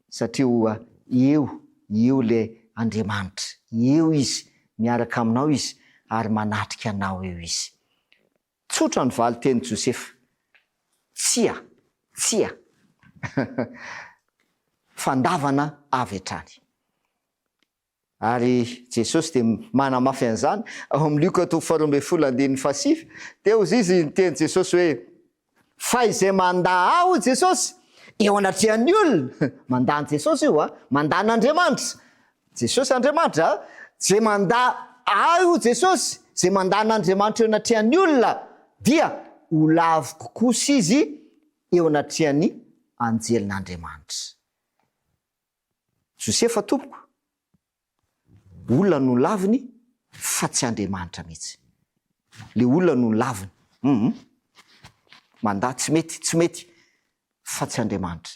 satria oa eo eo le Andriamanitra. Eo Izy, miaraka aminao Izy, ary manatrika anao eo Izy. Tsotra ny valin-tenin'i Josefa, Tsia, tsia. Fandavana avy hatrany. Ary Jesosy dia manamafy an'izany ao amin'ny Lioka toko faharoa ambin'ny folo andininy fahasivy, dia hozy izy niteny Jesosy hoe, Fa izay mandà Ahy, hoy Jesosy, eo anatrehan'ny olona, mandà an'i Jesosy io a, mandà an'Andriamanitra, Jesosy Andriamanitra a, izay mandà Ahy, hoy Jesosy, izay mandà an'Andriamanitra eo anatrehan'ny olona, dia ho laviko kosa izy eo anatrehan'ny anjelin'Andriamanitra. Josefa tompoko, olona no laviny fa tsy Andriamanitra mihitsy. Le olona no laviny. Hum. Mandà tsy mety, tsy mety fa tsy Andriamanitra.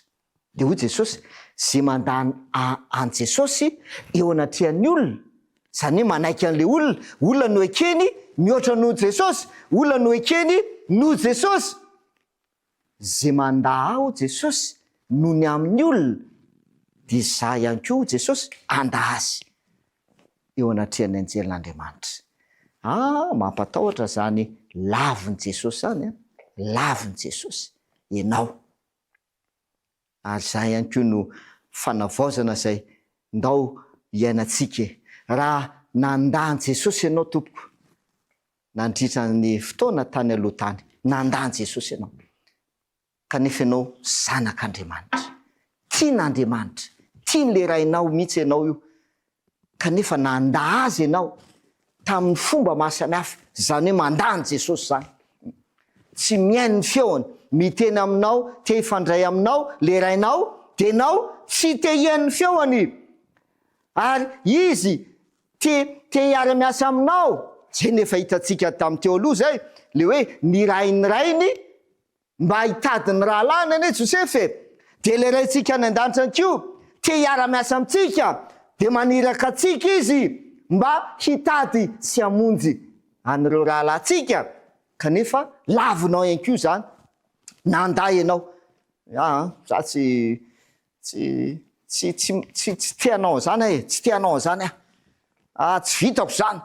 Dia hoy Jesosy, ze mandà an'i Jesosy eo anatrehan'ny olona, zany hoe manaiky an'le olona, olona no ekeny mihoatra noho Jesosy, olona no ekeny noho Jesosy. Ze mandà ahy hoy Jesosy noho ny amin'ny olona dia izaho ihany koa hoy Jesosy handà azy eo anatrehan'ny anjelin'Andriamanitra. Ah, mampatahotra zany lavin'i Jesosy zany an, lavin'i Jesosy ianao. Ary izany ihany koa no fanavaozana izay ndao hiainantsika e. Raha nandà an'i Jesosy ianao tompoko, Nandritra ny fotoana tany aloha tany, nandà an'i Jesosy ianao. Kanefa ianao zanak'Andriamanitra. Tian'Andriamanitra. Tian'ilay Rainao mihitsy ianao io. Kanefa nandà Azy ianao tamin'ny fomba mahasamihafa. Izany hoe mandà an'i Jesosy izany. Tsy mihaino ny feony. Miteny aminao, te hifandray aminao ilay Rainao, dia ianao tsy te hihaino ny feony. Ary Izy Te te hiara-miasa aminao. Zay no efa hitantsika tamin'ny teo aloha zay, le hoe nirahin'ny rainy mba hitady ny rahalahiny anie Josefa e! De le Raintsika any an-danitra any koa te hiara-miasa amintsika, de maniraka antsika Izy mba hitady sy hamonjy an'ireo rahalahintsika, kanefa lavinao ihany koa izany, nandà ianao, aa za tsy Tsy, tsy, tsy, tsy, tsy te hanao an'izany aho e, tsy te hanao an'izany aho. Ah, tsy vitako izany.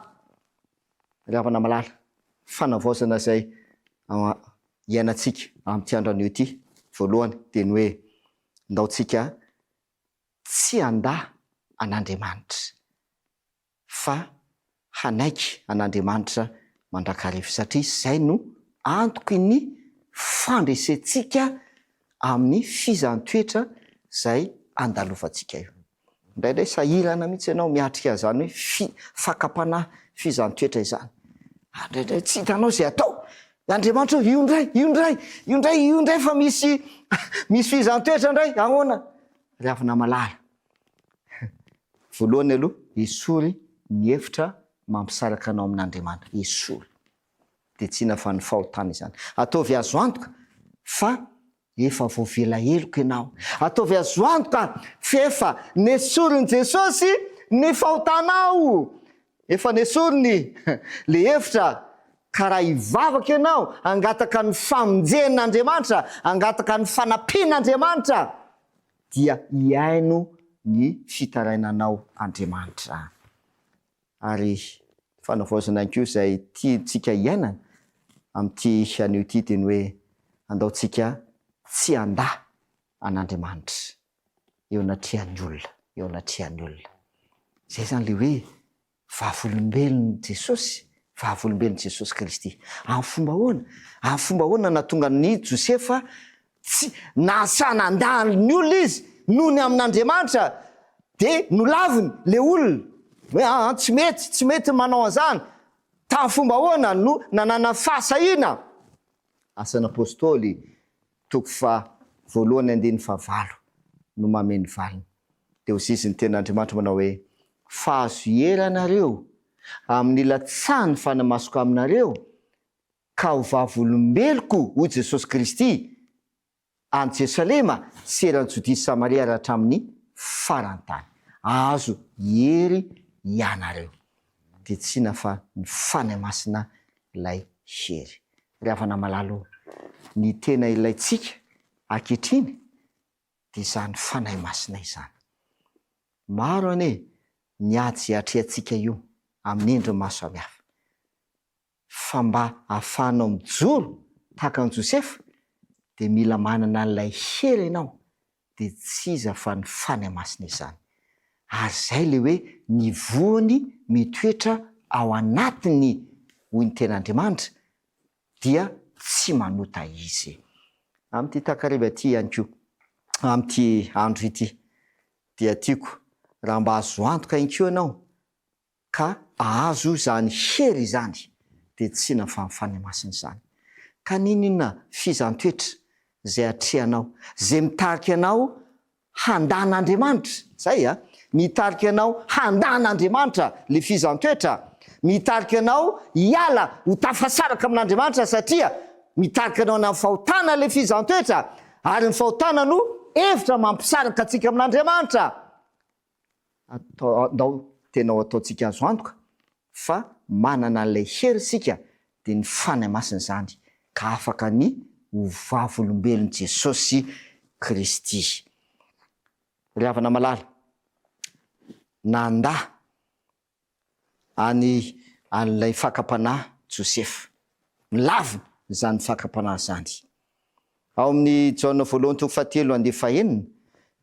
Ry havana malala, fanavaozana izay iainantsika amin'ity andro anio ity, voalohany dia ny hoe ndao tsika tsy handà an'Andriamanitra. fa hanaiky an'Andriamanitra mandrakariva satria izay no antoky ny fandresentsika amin'ny fizahàn-toetra izay andalovantsika io. Indraindray sahirana mihitsy ianao miatrika an'izany hoe fi, fakam-panahy fizahàn-toetra izany. Ary indraindray tsy hitanao izay atao. Andriamanitra ô, io indray, io indray, io indray, io indray fa misy, misy fizahàn-toetra indray, ahoana? Ry havana malala, Voalohany aloha, esory ny hevitra mampisaraka anao amin'Andriamanitra. Esory. Dia tsy inona fa ny fahotana izany. Ataovy azo antoka fa efa voavela heloka ianao. Ataovy azo antoka fa efa nesorin'i Jesosy ny fahotanao. Efa nesoriny le hevitra ka raha hivavaka ianao, hangataka ny famonjen'Andriamanitra, hangataka ny fanampian'Andriamanitra, dia hihaino ny fitarainanao Andriamanitra. Ary fanavaozana ihany koa izay tiantsika hiainana amin'ity anio ity dia ny hoe andao tsika tsy handà an'Andriamanitra eo anatrehan'ny olona, eo anatrehan'ny olona. Izay izany ilay hoe Vavolombelon'i Jesosy, vavolombelon'i Jesosy Kristy. Amin'ny fomba ahoana? Amin'ny fomba ahoana nahatonga an'i Josefa tsy nahasahy nandà ny olona izy noho ny amin'Andriamanitra, dia nolaviny ilay olona hoe aa tsy mety, tsy mety ny manao an'izany. Tamin'ny fomba ahoana no nananany fahasahiana? Asan'ny Apostoly, toko faha voalohany andininy faha valo no mamehy ny valiny. Dia hoy izy ny tenin'Andriamanitra manao hoe, Fa azo ieranareo amin'ny ilatsahan'ny fanamasoko aminareo, ka ho vavolombeloko, hoy Jesosy Kristy, any Jerosalema sy eran'i Jodia sy Samaria ary hatramin'ny faran'ny tany. Ahazo hery hianareo. Dia tsy inona fa ny Fanahy Masina ilay hery. Ry havana malala ô, ny tena ilaintsika ankehitriny dia izany Fanahy Masina izany. Maro anie. Ny ady izay atrehantsika io amin'ny endriny maro samihafa. Fa mba ahafahanao mijoro tahaka an'i Josefa dia mila manana an'ilay hery ianao dia tsy iza fa ny Fanahy Masina izany. Ary izay ilay hoe ny voany mitoetra ao anatiny hoy ny Tenin'Andriamanitra dia tsy manota izy. Amin'ity takariva ity ihany koa, amin'ity andro ity dia tiako raha mba azo antoka ihany koa ianao ka ahazo izany hery izany dia tsy nafahan'ny Fanahy Masina izany. Ka n'inon'inona fizan-toetra izay atrehanao, izay mitarika anao handà an'Andriamanitra, izay a, mitarika anao handà an'Andriamanitra ilay fizan-toetra, mitarika anao hiala ho tafasaraka amin'Andriamanitra satria mitarika anao any amin'ny fahotana ilay fizan-toetra, ary ny fahotana no hevitra mampisaraka antsika amin'Andriamanitra. Atao, ndao tena ho ataontsika azo antoka fa manana an'ilay hery isika dia ny Fanahy Masina izany ka afaka ny ho vavolombelon'i Jesosy Kristy. Ry havana malala, nandà any an'ilay fakam-panahy Josefa. Nolaviny izany fakam-panahy izany. Ao amin'ny Jaona voalohany toko fahatelo andiany fahenina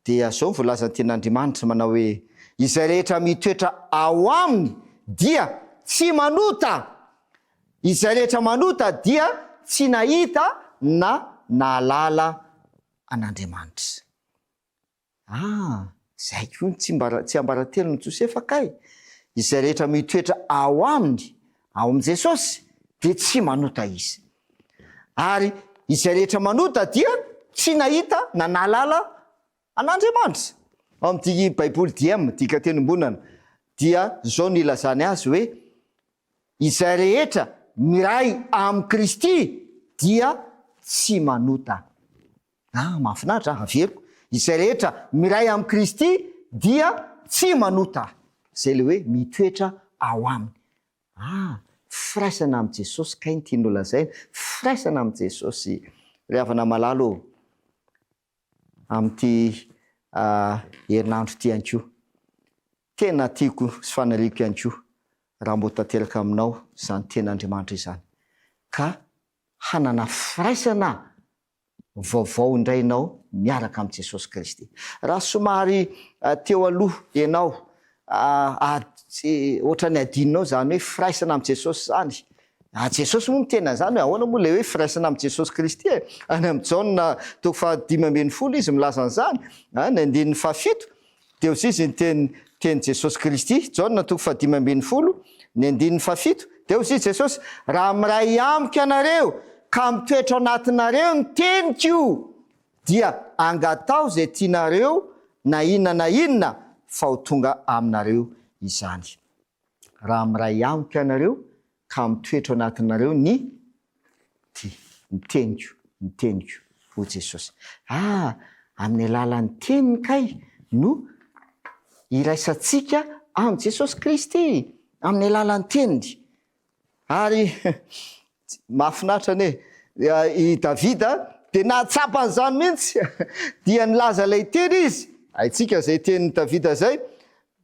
dia izao no voalazan'ny Tenin'Andriamanitra manao hoe, Izay rehetra mitoetra ao aminy dia tsy manota. Izay rehetra manota dia tsy nahita na nahalala an'Andriamanitra. Ah! Izay koa ny tsiambara, tsiambaratelon'i Josefa kay! Izay rehetra mitoetra ao aminy, ao amin'i Jesosy, dia tsy manota izy. Ary izay rehetra manota dia tsy nahita na nahalala an'Andriamanitra. Ao amin'ny Baiboly diem, dikanteny iombonana, dia izao no ilazany azy hoe, Izay rehetra miray amin'i Kristy dia tsy manota. Ah, mahafinaritra ah, averiko, izay rehetra miray amin'i Kristy dia tsy manota. Izay ilay hoe mitoetra ao aminy. Ah, firaisana amin'i Jesosy kay ny tiany holazaina, firaisana amin'i Jesosy. Ry havana malala ô, amin'ity herinandro ity ihany koa, tena tiako sy faniriako ihany koa raha mbo tanteraka aminao izany tenin'Andriamanitra izany, ka hanana firaisana vaovao indray ianao miaraka amin'i Jesosy Kristy. Raha somary teo aloha ianao ary ohatran'ny adinonao izany hoe firaisana amin'i Jesosy izany, ah Jesosy moa miteny an'izany hoe ahoana moa ilay hoe firaisana amin'i Jesosy Kristy e? Any amin'i Jaona toko faha-15 izy milaza an'izany, ny andininy fahafito, Dia hoy izy ny teny teny Jesosy Kristy, Jaona toko faha-15, ny andininy fahafito, dia hoy izy Jesosy, Raha miray amiko ianareo, ka mitoetra ao anatinareo ny teniko, dia angataho izay tianareo na inona na inona, fa ho tonga aminareo izany. Raha miray amiko ianareo ka mitoetra ao anatinareo ny ty, ny teniko, ny teniko, hoy Jesosy. Ah, amin'ny alalan'ny teniny kay no iraisantsika amin'i Jesosy Kristy, amin'ny alalan'ny teniny. Ary mahafinaritra anie, i Davida dia nahatsapa an'izany mihitsy, dia nilaza ilay teny izy, haintsika izay tenin'i Davida izay,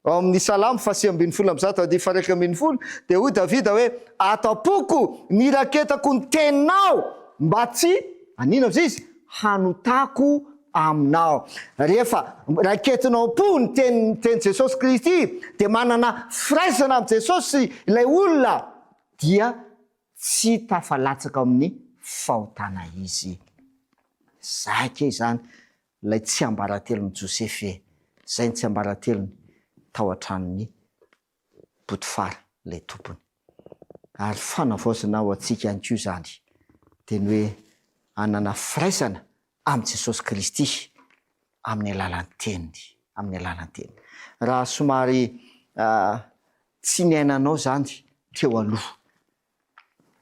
ao amin'ny Salamo faha-119 andiany faha-11, dia hoy Davida hoe, Ato am-poko ny iraketako ny teninao, mba tsy, haninona hozy izy? Hanotako aminao. Rehefa raiketinao am-po ny teny tenin'i Jesosy Kristy dia manana firaisana amin'i Jesosy ilay olona dia tsy tafalatsaka amin'ny fahotana izy. Zay kay izany ilay tsiambaratelon'i Josefa e! Zay ny tsiambaratelony tao an-tranon'i Potifara ilay tompony. Ary fanavaozana ho antsika ihany koa izany, dia ny hoe hanana firaisana amin'i Jesosy Kristy amin'ny alalan'ny Teniny, amin'ny alalan'ny Teniny. Raha somary tsy niainanao izany teo aloha,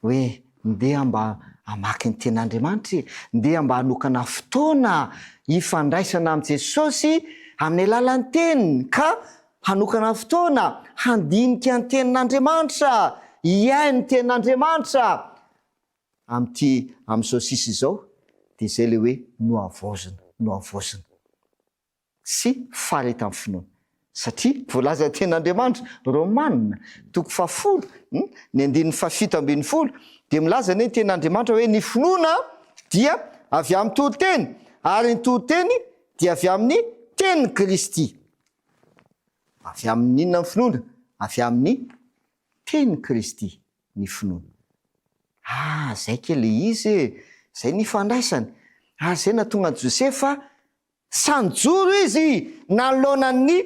hoe ndeha mba hamaky ny Tenin'Andriamanitra e, ndeha mba hanokana fotoana hifandraisana amin'i Jesosy amin'ny alalan'ny Teniny, ka hanokana fotoana handinika ny Tenin'Andriamanitra, hihaino ny Tenin'Andriamanitra amin'ity amin'izao sisa izao, dia izay ilay hoe nohavaozina, nohavaozina. sy faharetan'ny finoana. Satria voalaza tenin'Andriamanitra, Romana, toko fahafolo, ny andininy fahafito ambinifolo, dia milaza anie ny tenin'Andriamanitra hoe ny finoana dia avy amin'ny toriteny, ary ny toriteny dia avy amin'ny tenin'i Kristy. Avy amin'ny inona ny finoana? Avy amin'ny tenin'i Kristy ny finoana. Ah, zay kay le izy e! Zay ny ifandraisany. Ary zay nahatonga an'i Josefa Sahy nijoro izy nanoloana ny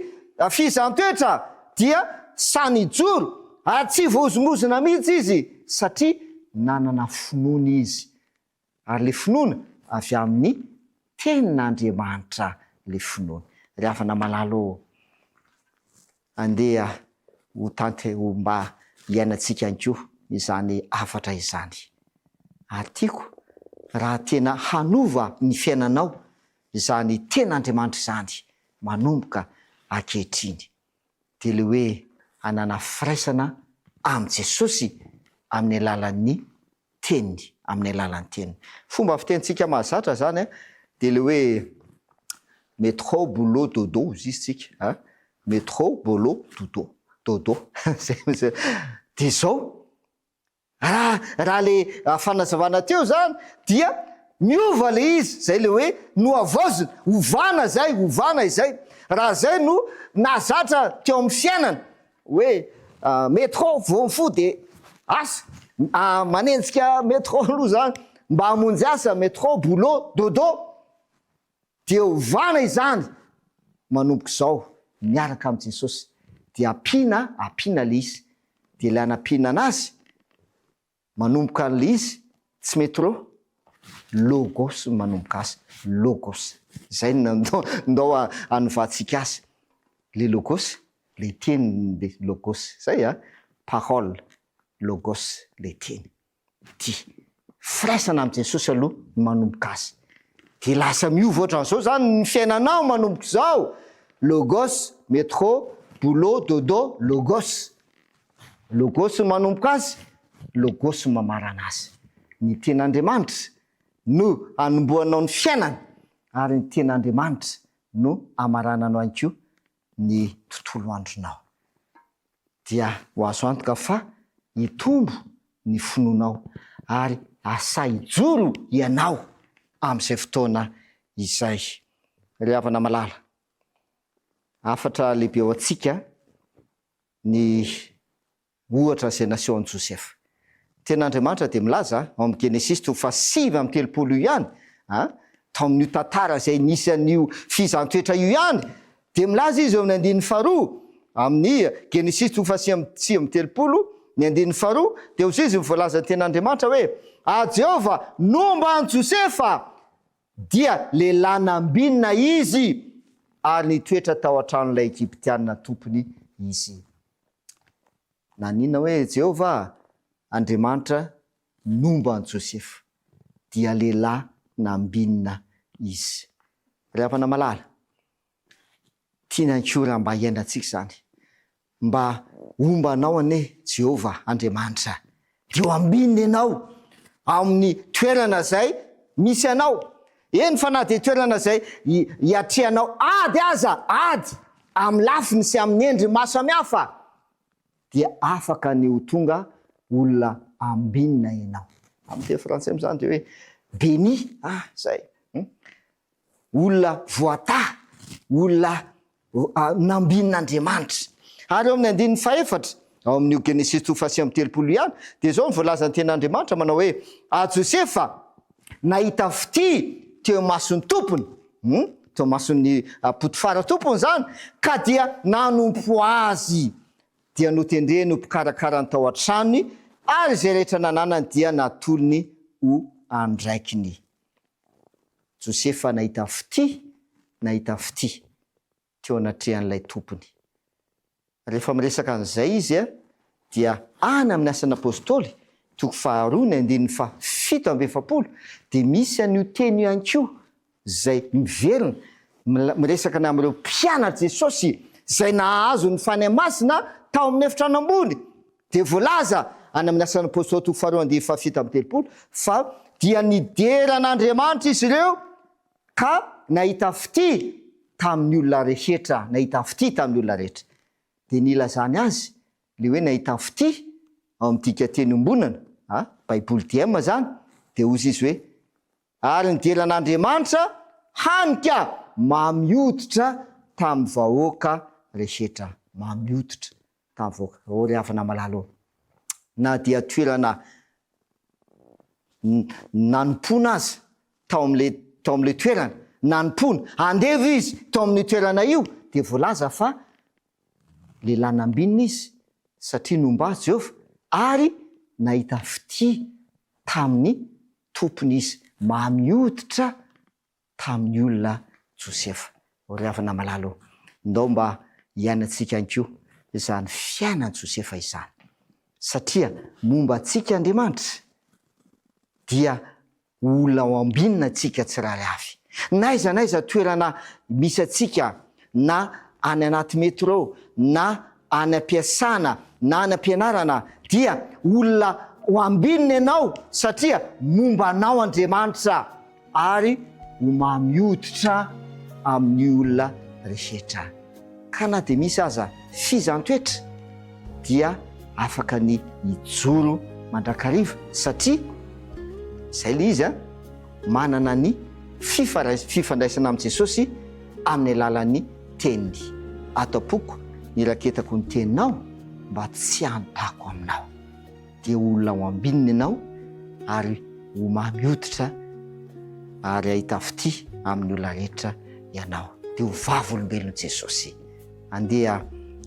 fihizan-toetra dia sahy nijoro ary tsy voahozongozona mihitsy izy satria nanana finoana izy ary le finoana avy amin'ny tenin'Andriamanitra le finoana. Ry havana malala ô, andeha ho tante ho mba hiainantsika ihany koa izany hafatra izany. Ary tiako raha tena hanova ny fiainanao izany ten'Andriamanitra izany manomboka ankehitriny. Dia ilay hoe hanana firaisana amin'i Jesosy amin'ny alalan'ny Teniny, amin'ny alalan'ny Teniny. Fomba fitenintsika mahazatra izany an, dia ilay hoe métro, boulot, dodo, hozy izy tsika an, métro, boulot, dodo, dodo, zay mihitsy. Dia izao, raha, raha ilay fanazavana teo izany dia miova ilay izy, izay ilay hoe nohavaozina, ovana izay, ovana izay. Raha izay no nahazatra teo amin'ny fiainana, Hoe metro vao mifoha de asa, manenjika metro aloha zany mba hamonjy asa, metro, boulot, dodo, dia ovana izany manomboka izao miaraka amin'i Jesosy dia ampiana, ampiana le izy, dia ilay anampiana anazy Manomboka an'ilay izy tsy metro, logos no manomboka azy, logos. Izay no ndao hanovantsika azy. Le logos, le teny le logos. Izay a, parole, logos, le teny. Dia firaisana amin'i Jesosy aloha no manomboka azy. Dia lasa miova ohatran'izao izany ny fiainanao manomboka izao, logos, metro, boulot, dodo, logos. Logos no manomboka azy, Logos no mamarana azy. Ny Tenin'Andriamanitra no anombohanao ny fiainana ary ny Tenin'Andriamanitra no amarananao ihany koa ny tontolo andronao. Dia ho azo antoka fa hitombo ny finoanao ary hahasahy hijoro ianao amin'izay fotoana izay. Ry havana malala, hafatra lehibe ho antsika ny ohatra izay nasehon'i Josefa. Tena Andriamanitra dia milaza ao amin'ny Genesisy toko faha 39 io ihany, tao amin'io tantara izay nisy an'io fihizan-toetra io ihany, dia milaza izy eo amin'ny andininy faharoa, amin'ny Genesisy toko faha 39, ny andininy faharoa, dia hoy izy ny voalazan'ny tenin'Andriamanitra hoe, Ary Jehovah nomba an'i Josefa, Dia lehilahy nambinina izy ary nitoetra tao an-tranon'ilay Egyptiana tompony izy. Naninona hoe Jehovah Andriamanitra nomba an'i Josefa? Dia lehilahy nambinina izy. Ry havana malala, tiana ihany koa raha mba hiainantsika izany. Mba homba anao anie Jehovah Andriamanitra, dia ho ambinina ianao ao amin'ny toerana izay misy anao, eny fa na dia toerana izay hiatrehanao ady aza, ady amin'ny lafiny sy amin'ny endriny maro samihafa, dia afaka ny ho tonga olona ambinina ianao. Amin'ny teny frantsay moa izany dia hoe béni, ah, izay. Olona voatahy, olona nambinin'Andriamanitra. Ary eo amin'ny andininy fahefatra, ao amin'io Genesisy toko fahasivy amby 30 io ihany, dia izao no voalazan'ny tenin'Andriamanitra manao hoe, Ary Josefa nahita fitia teo imason'ny tompony, hum, teo imason'ny Potifara tompony izany, ka dia nanompo azy. Dia notendreny ho mpikarakara ny tao an-tranony, ary izay rehetra nananany dia natolony ho andraikiny. Josefa nahita fitia, nahita fitia teo anatrehan'ilay tompony. Rehefa miresaka an'izay izy dia any amin'ny Asan'ny Apostoly, toko faharoa ny andininy faha 47, dia misy an'io teny io ihany koa izay miverina miresaka ny amin'ireo mpianatr'i Jesosy izay nahazo ny Fanahy Masina tao amin'ny efitrano ambony. Dia voalaza any amin'ny Asan'ny Apostoly toko faharoa andininy faha 37 fa dia nidera an'Andriamanitra izy ireo ka nahita fitia. tamin'ny olona rehetra, nahita fitia tamin'ny olona rehetra. Dia nilazany azy le hoe nahita fitia ao amin'ny dikanteny iombonana, a, Baiboly DM zany, dia hozy izy hoe, Ary nidera an'Andriamanitra hany ka mamy hoditra tamin'ny vahoaka rehetra. Mamy hoditra tamin'ny vahoaka. Ô ry havana malala ô, na dia toerana nanompoana aza tao amin'ilay tao amin'ilay toerana nanompoana, andevo izy tao amin'io toerana io, dia voalaza fa lehilahy nambinina izy satria nomba azy Jehovah ary nahita fitia tamin'ny tompony izy. Mamy hoditra tamin'ny olona Josefa. O ry havana malala ô, ndao mba hiainantsika ihany koa izany fiainan'i Josefa izany. Satria momba antsika Andriamanitra, dia ho olona ao ambinina antsika tsirairay avy. N'aiza n'aiza toerana misy antsika, na any anaty metro, na any am-piasana, na any am-pianarana, dia olona ho ambinina ianao satria momba anao Andriamanitra. Ary ho mamy hoditra amin'ny olona rehetra. Ka na dia misy aza fizan-toetra dia afaka ny hijoro mandrakariva satria izay ilay izy an, manana ny fifandraisana amin'i Jesosy amin'ny alalan'ny teniny. Ato am-poko niraketako ny teninao mba tsy hanotako aminao. Dia olona ho ambinina ianao ary ho mamy hoditra ary hahita fitia amin'ny olona rehetra ianao. Dia ho vavolombelon'i Jesosy. Andeha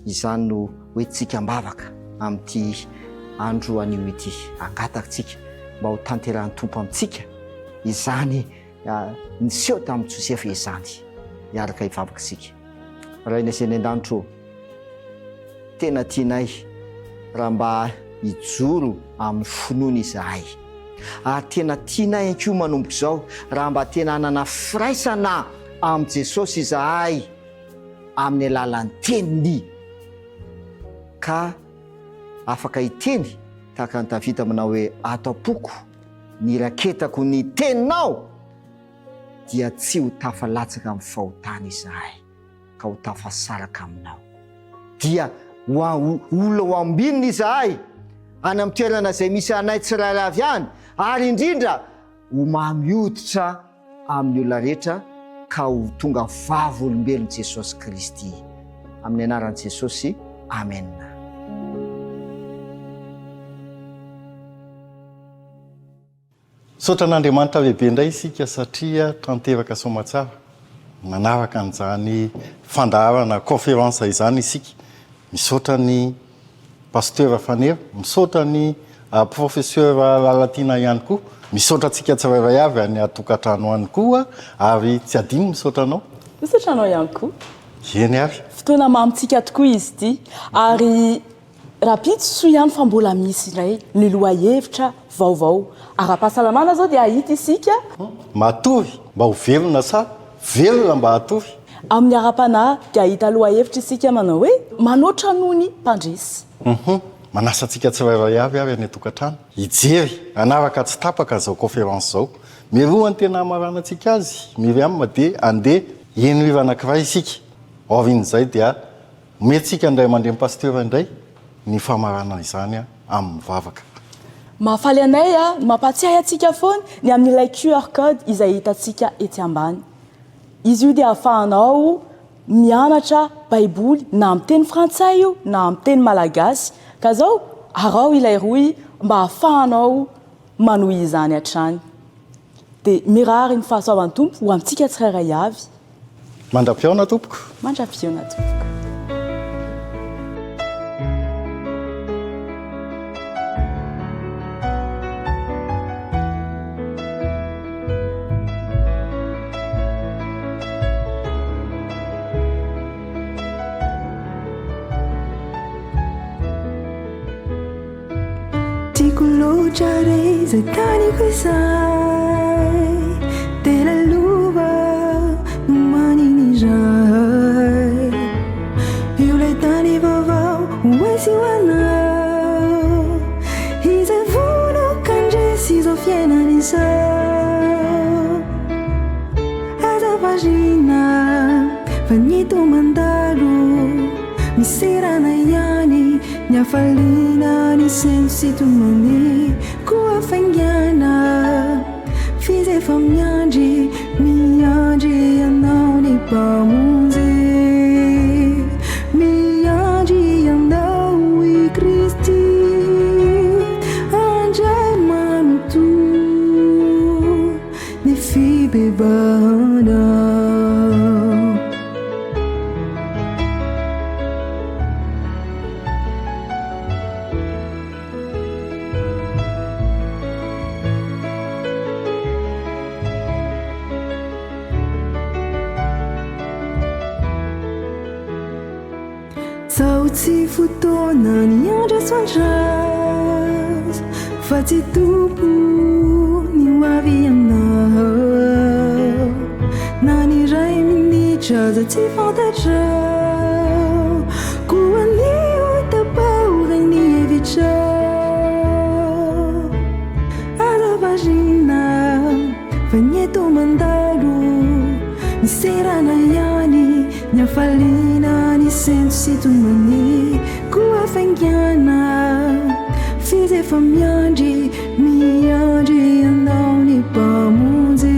izany no hoentintsika am-bavaka amin'ity andro anio ity. Angatakintsika mba ho tanterahin'ny Tompo amintsika izany niseho tamin'i Josefa izany. Hiaraka hivavaka isika. Rainay izay any an-danitra ô, Tena tianay raha mba hijoro amin'ny finoana izahay. Ary tena tianay ihany koa manomboka izao raha mba tena hanana firaisana amin'i Jesosy izahay amin'ny alalan'ny Teniny. Ka afaka hiteny tahaka an'i Davida manao hoe, Ato am-poko ny iraketako ny Teninao, dia tsy ho tafalatsaka amin'ny fahotana izahay. ka ho tafasaraka aminao. Dia ho olona ho ambinina izahay any amin'ny toerana izay misy anay tsirairay avy any, ary indrindra ho mamy hoditra amin'ny olona rehetra ka ho tonga vavolombelon'i Jesosy Kristy. Amin'ny anaran'i Jesosy, amena. Misaotra an'Andriamanitra lehibe indray isika satria tanteraka soamatsara nanaraka an'izany fandaharana conférence izany isika. Misaotra ny Pasteur Faneva, misaotra ny Professeur Lalatiana ihany koa, misaotra antsika tsirairay avy any an-tokantrano any koa ary tsy adino misaotra anao. Misaotra anao ihany koa. Eny ary. Fotoana mamintsika tokoa izy ity ary Rahampitso soa ihany fa mbola misy indray ny lohahevitra vaovao ara-pahasalamana izao dia hahita isika. Matory mba ho velona sa velona mba hatory? Amin'ny ara-panahy dia hahita lohahevitra isika manao hoe manoatra noho ny mpandresy. Hum manasa antsika tsirairay avy ary any an-tokantrano hijery hanaraka tsy tapaka izao conférence izao. Mialoha ny tena hamaranantsika azy Myriam dia andeha heno hira anankiray isika. Aorian'izay dia Omentsika ny ray aman-dreny pasteur indray ny famaranana izany amin'ny vavaka. Mahafaly anay ny mampahatsiahy antsika foana ny amin'ilay QR code izay hitantsika etsy ambany. Izy io dia ahafahanao mianatra Baiboly na amin'ny teny frantsay io na amin'ny teny malagasy. Ka zao, araho ilay rohy mba ahafahanao manohy izany hatrany. Dia mirary ny fahasoavan'ny Tompo ho amintsika tsirairay avy. Mandra-pihaona tompoko. Mandra-pihaona tompoko. Tiako loatra re izay taniko izay Dia lalova nomaniny izahay Io ilay tany vaovao ho ahy sy ho anao Izay vonon-kandresy izao fiainana izao Aza variana. mandalo, miserana ihany ny hafaliana, ny sento sy tomany koa faingàna, f'izy efa miandry, miandry anao ny Mpamonjy, miandry anao i Kristy, handray manontolo. Ny fibebahana. Sao tsy fotoana ny andraso andraso fa tsy Tompo ny ho avy ianao Na ny iray minitra aza tsy fantatrao Koa anio tapaho re ny hevitrao Aza variana fa ny eto mandalo Miserana ihany Ny hafaliana, ny sento sy tomany koa faingàna F'izy efa miandry, miandry anao ny Mpamonjy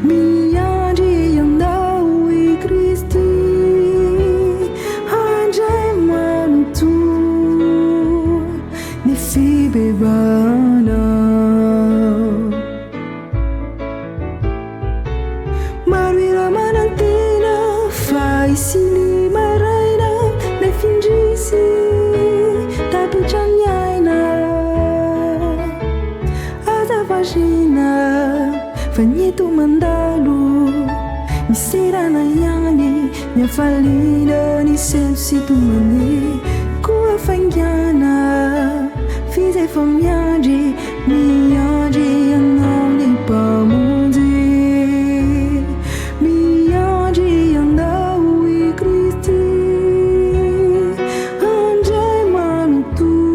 Miandry anao i Kristy Handray manontolo ny fibebahana. Maro ireo manantena fa hisy ny maraina nefa indrisy tapitra ny aina. Aza variana fa ny eto mandalo, miserana ihany ny hafaliana, ny sento sy tomany koa faingàna f'izy efa miandry. Miandry anao ny Mpamonjy, miandry anao i Kristy, handray manontolo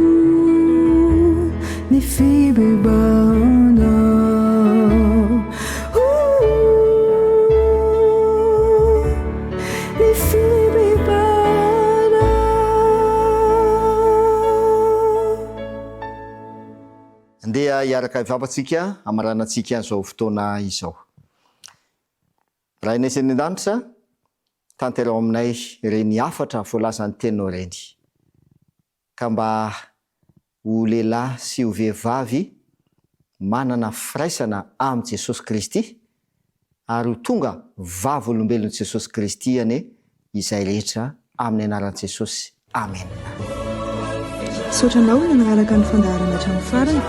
ny fibebahana. Ny fibebahana. Andeha hiaraka hivava tsika hamaranantsika an'izao fotoana izao. Rainay izay any an-danitra, tanteraho aminay ireny hafatra voalazan'ny Teninao ireny, ka mba ho lehilahy sy ho vehivavy manana firaisana amin'i Jesosy Kristy ary ho tonga vavolombelon'i Jesosy Kristy anie izay rehetra amin'ny anaran'i Jesosy Amena. Misaotra anao nanaraka ny fandaharana hatramin'ny farany.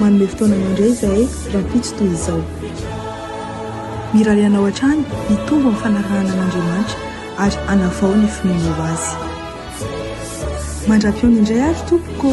Manome fotoana anao indray izahay rahampitso toy izao. Mirary anao hatrany hitombo amin'ny fanarahana an'Andriamanitra ary hanavao ny finoanao Azy. Mandra-pihaona indray ary tompoko ô!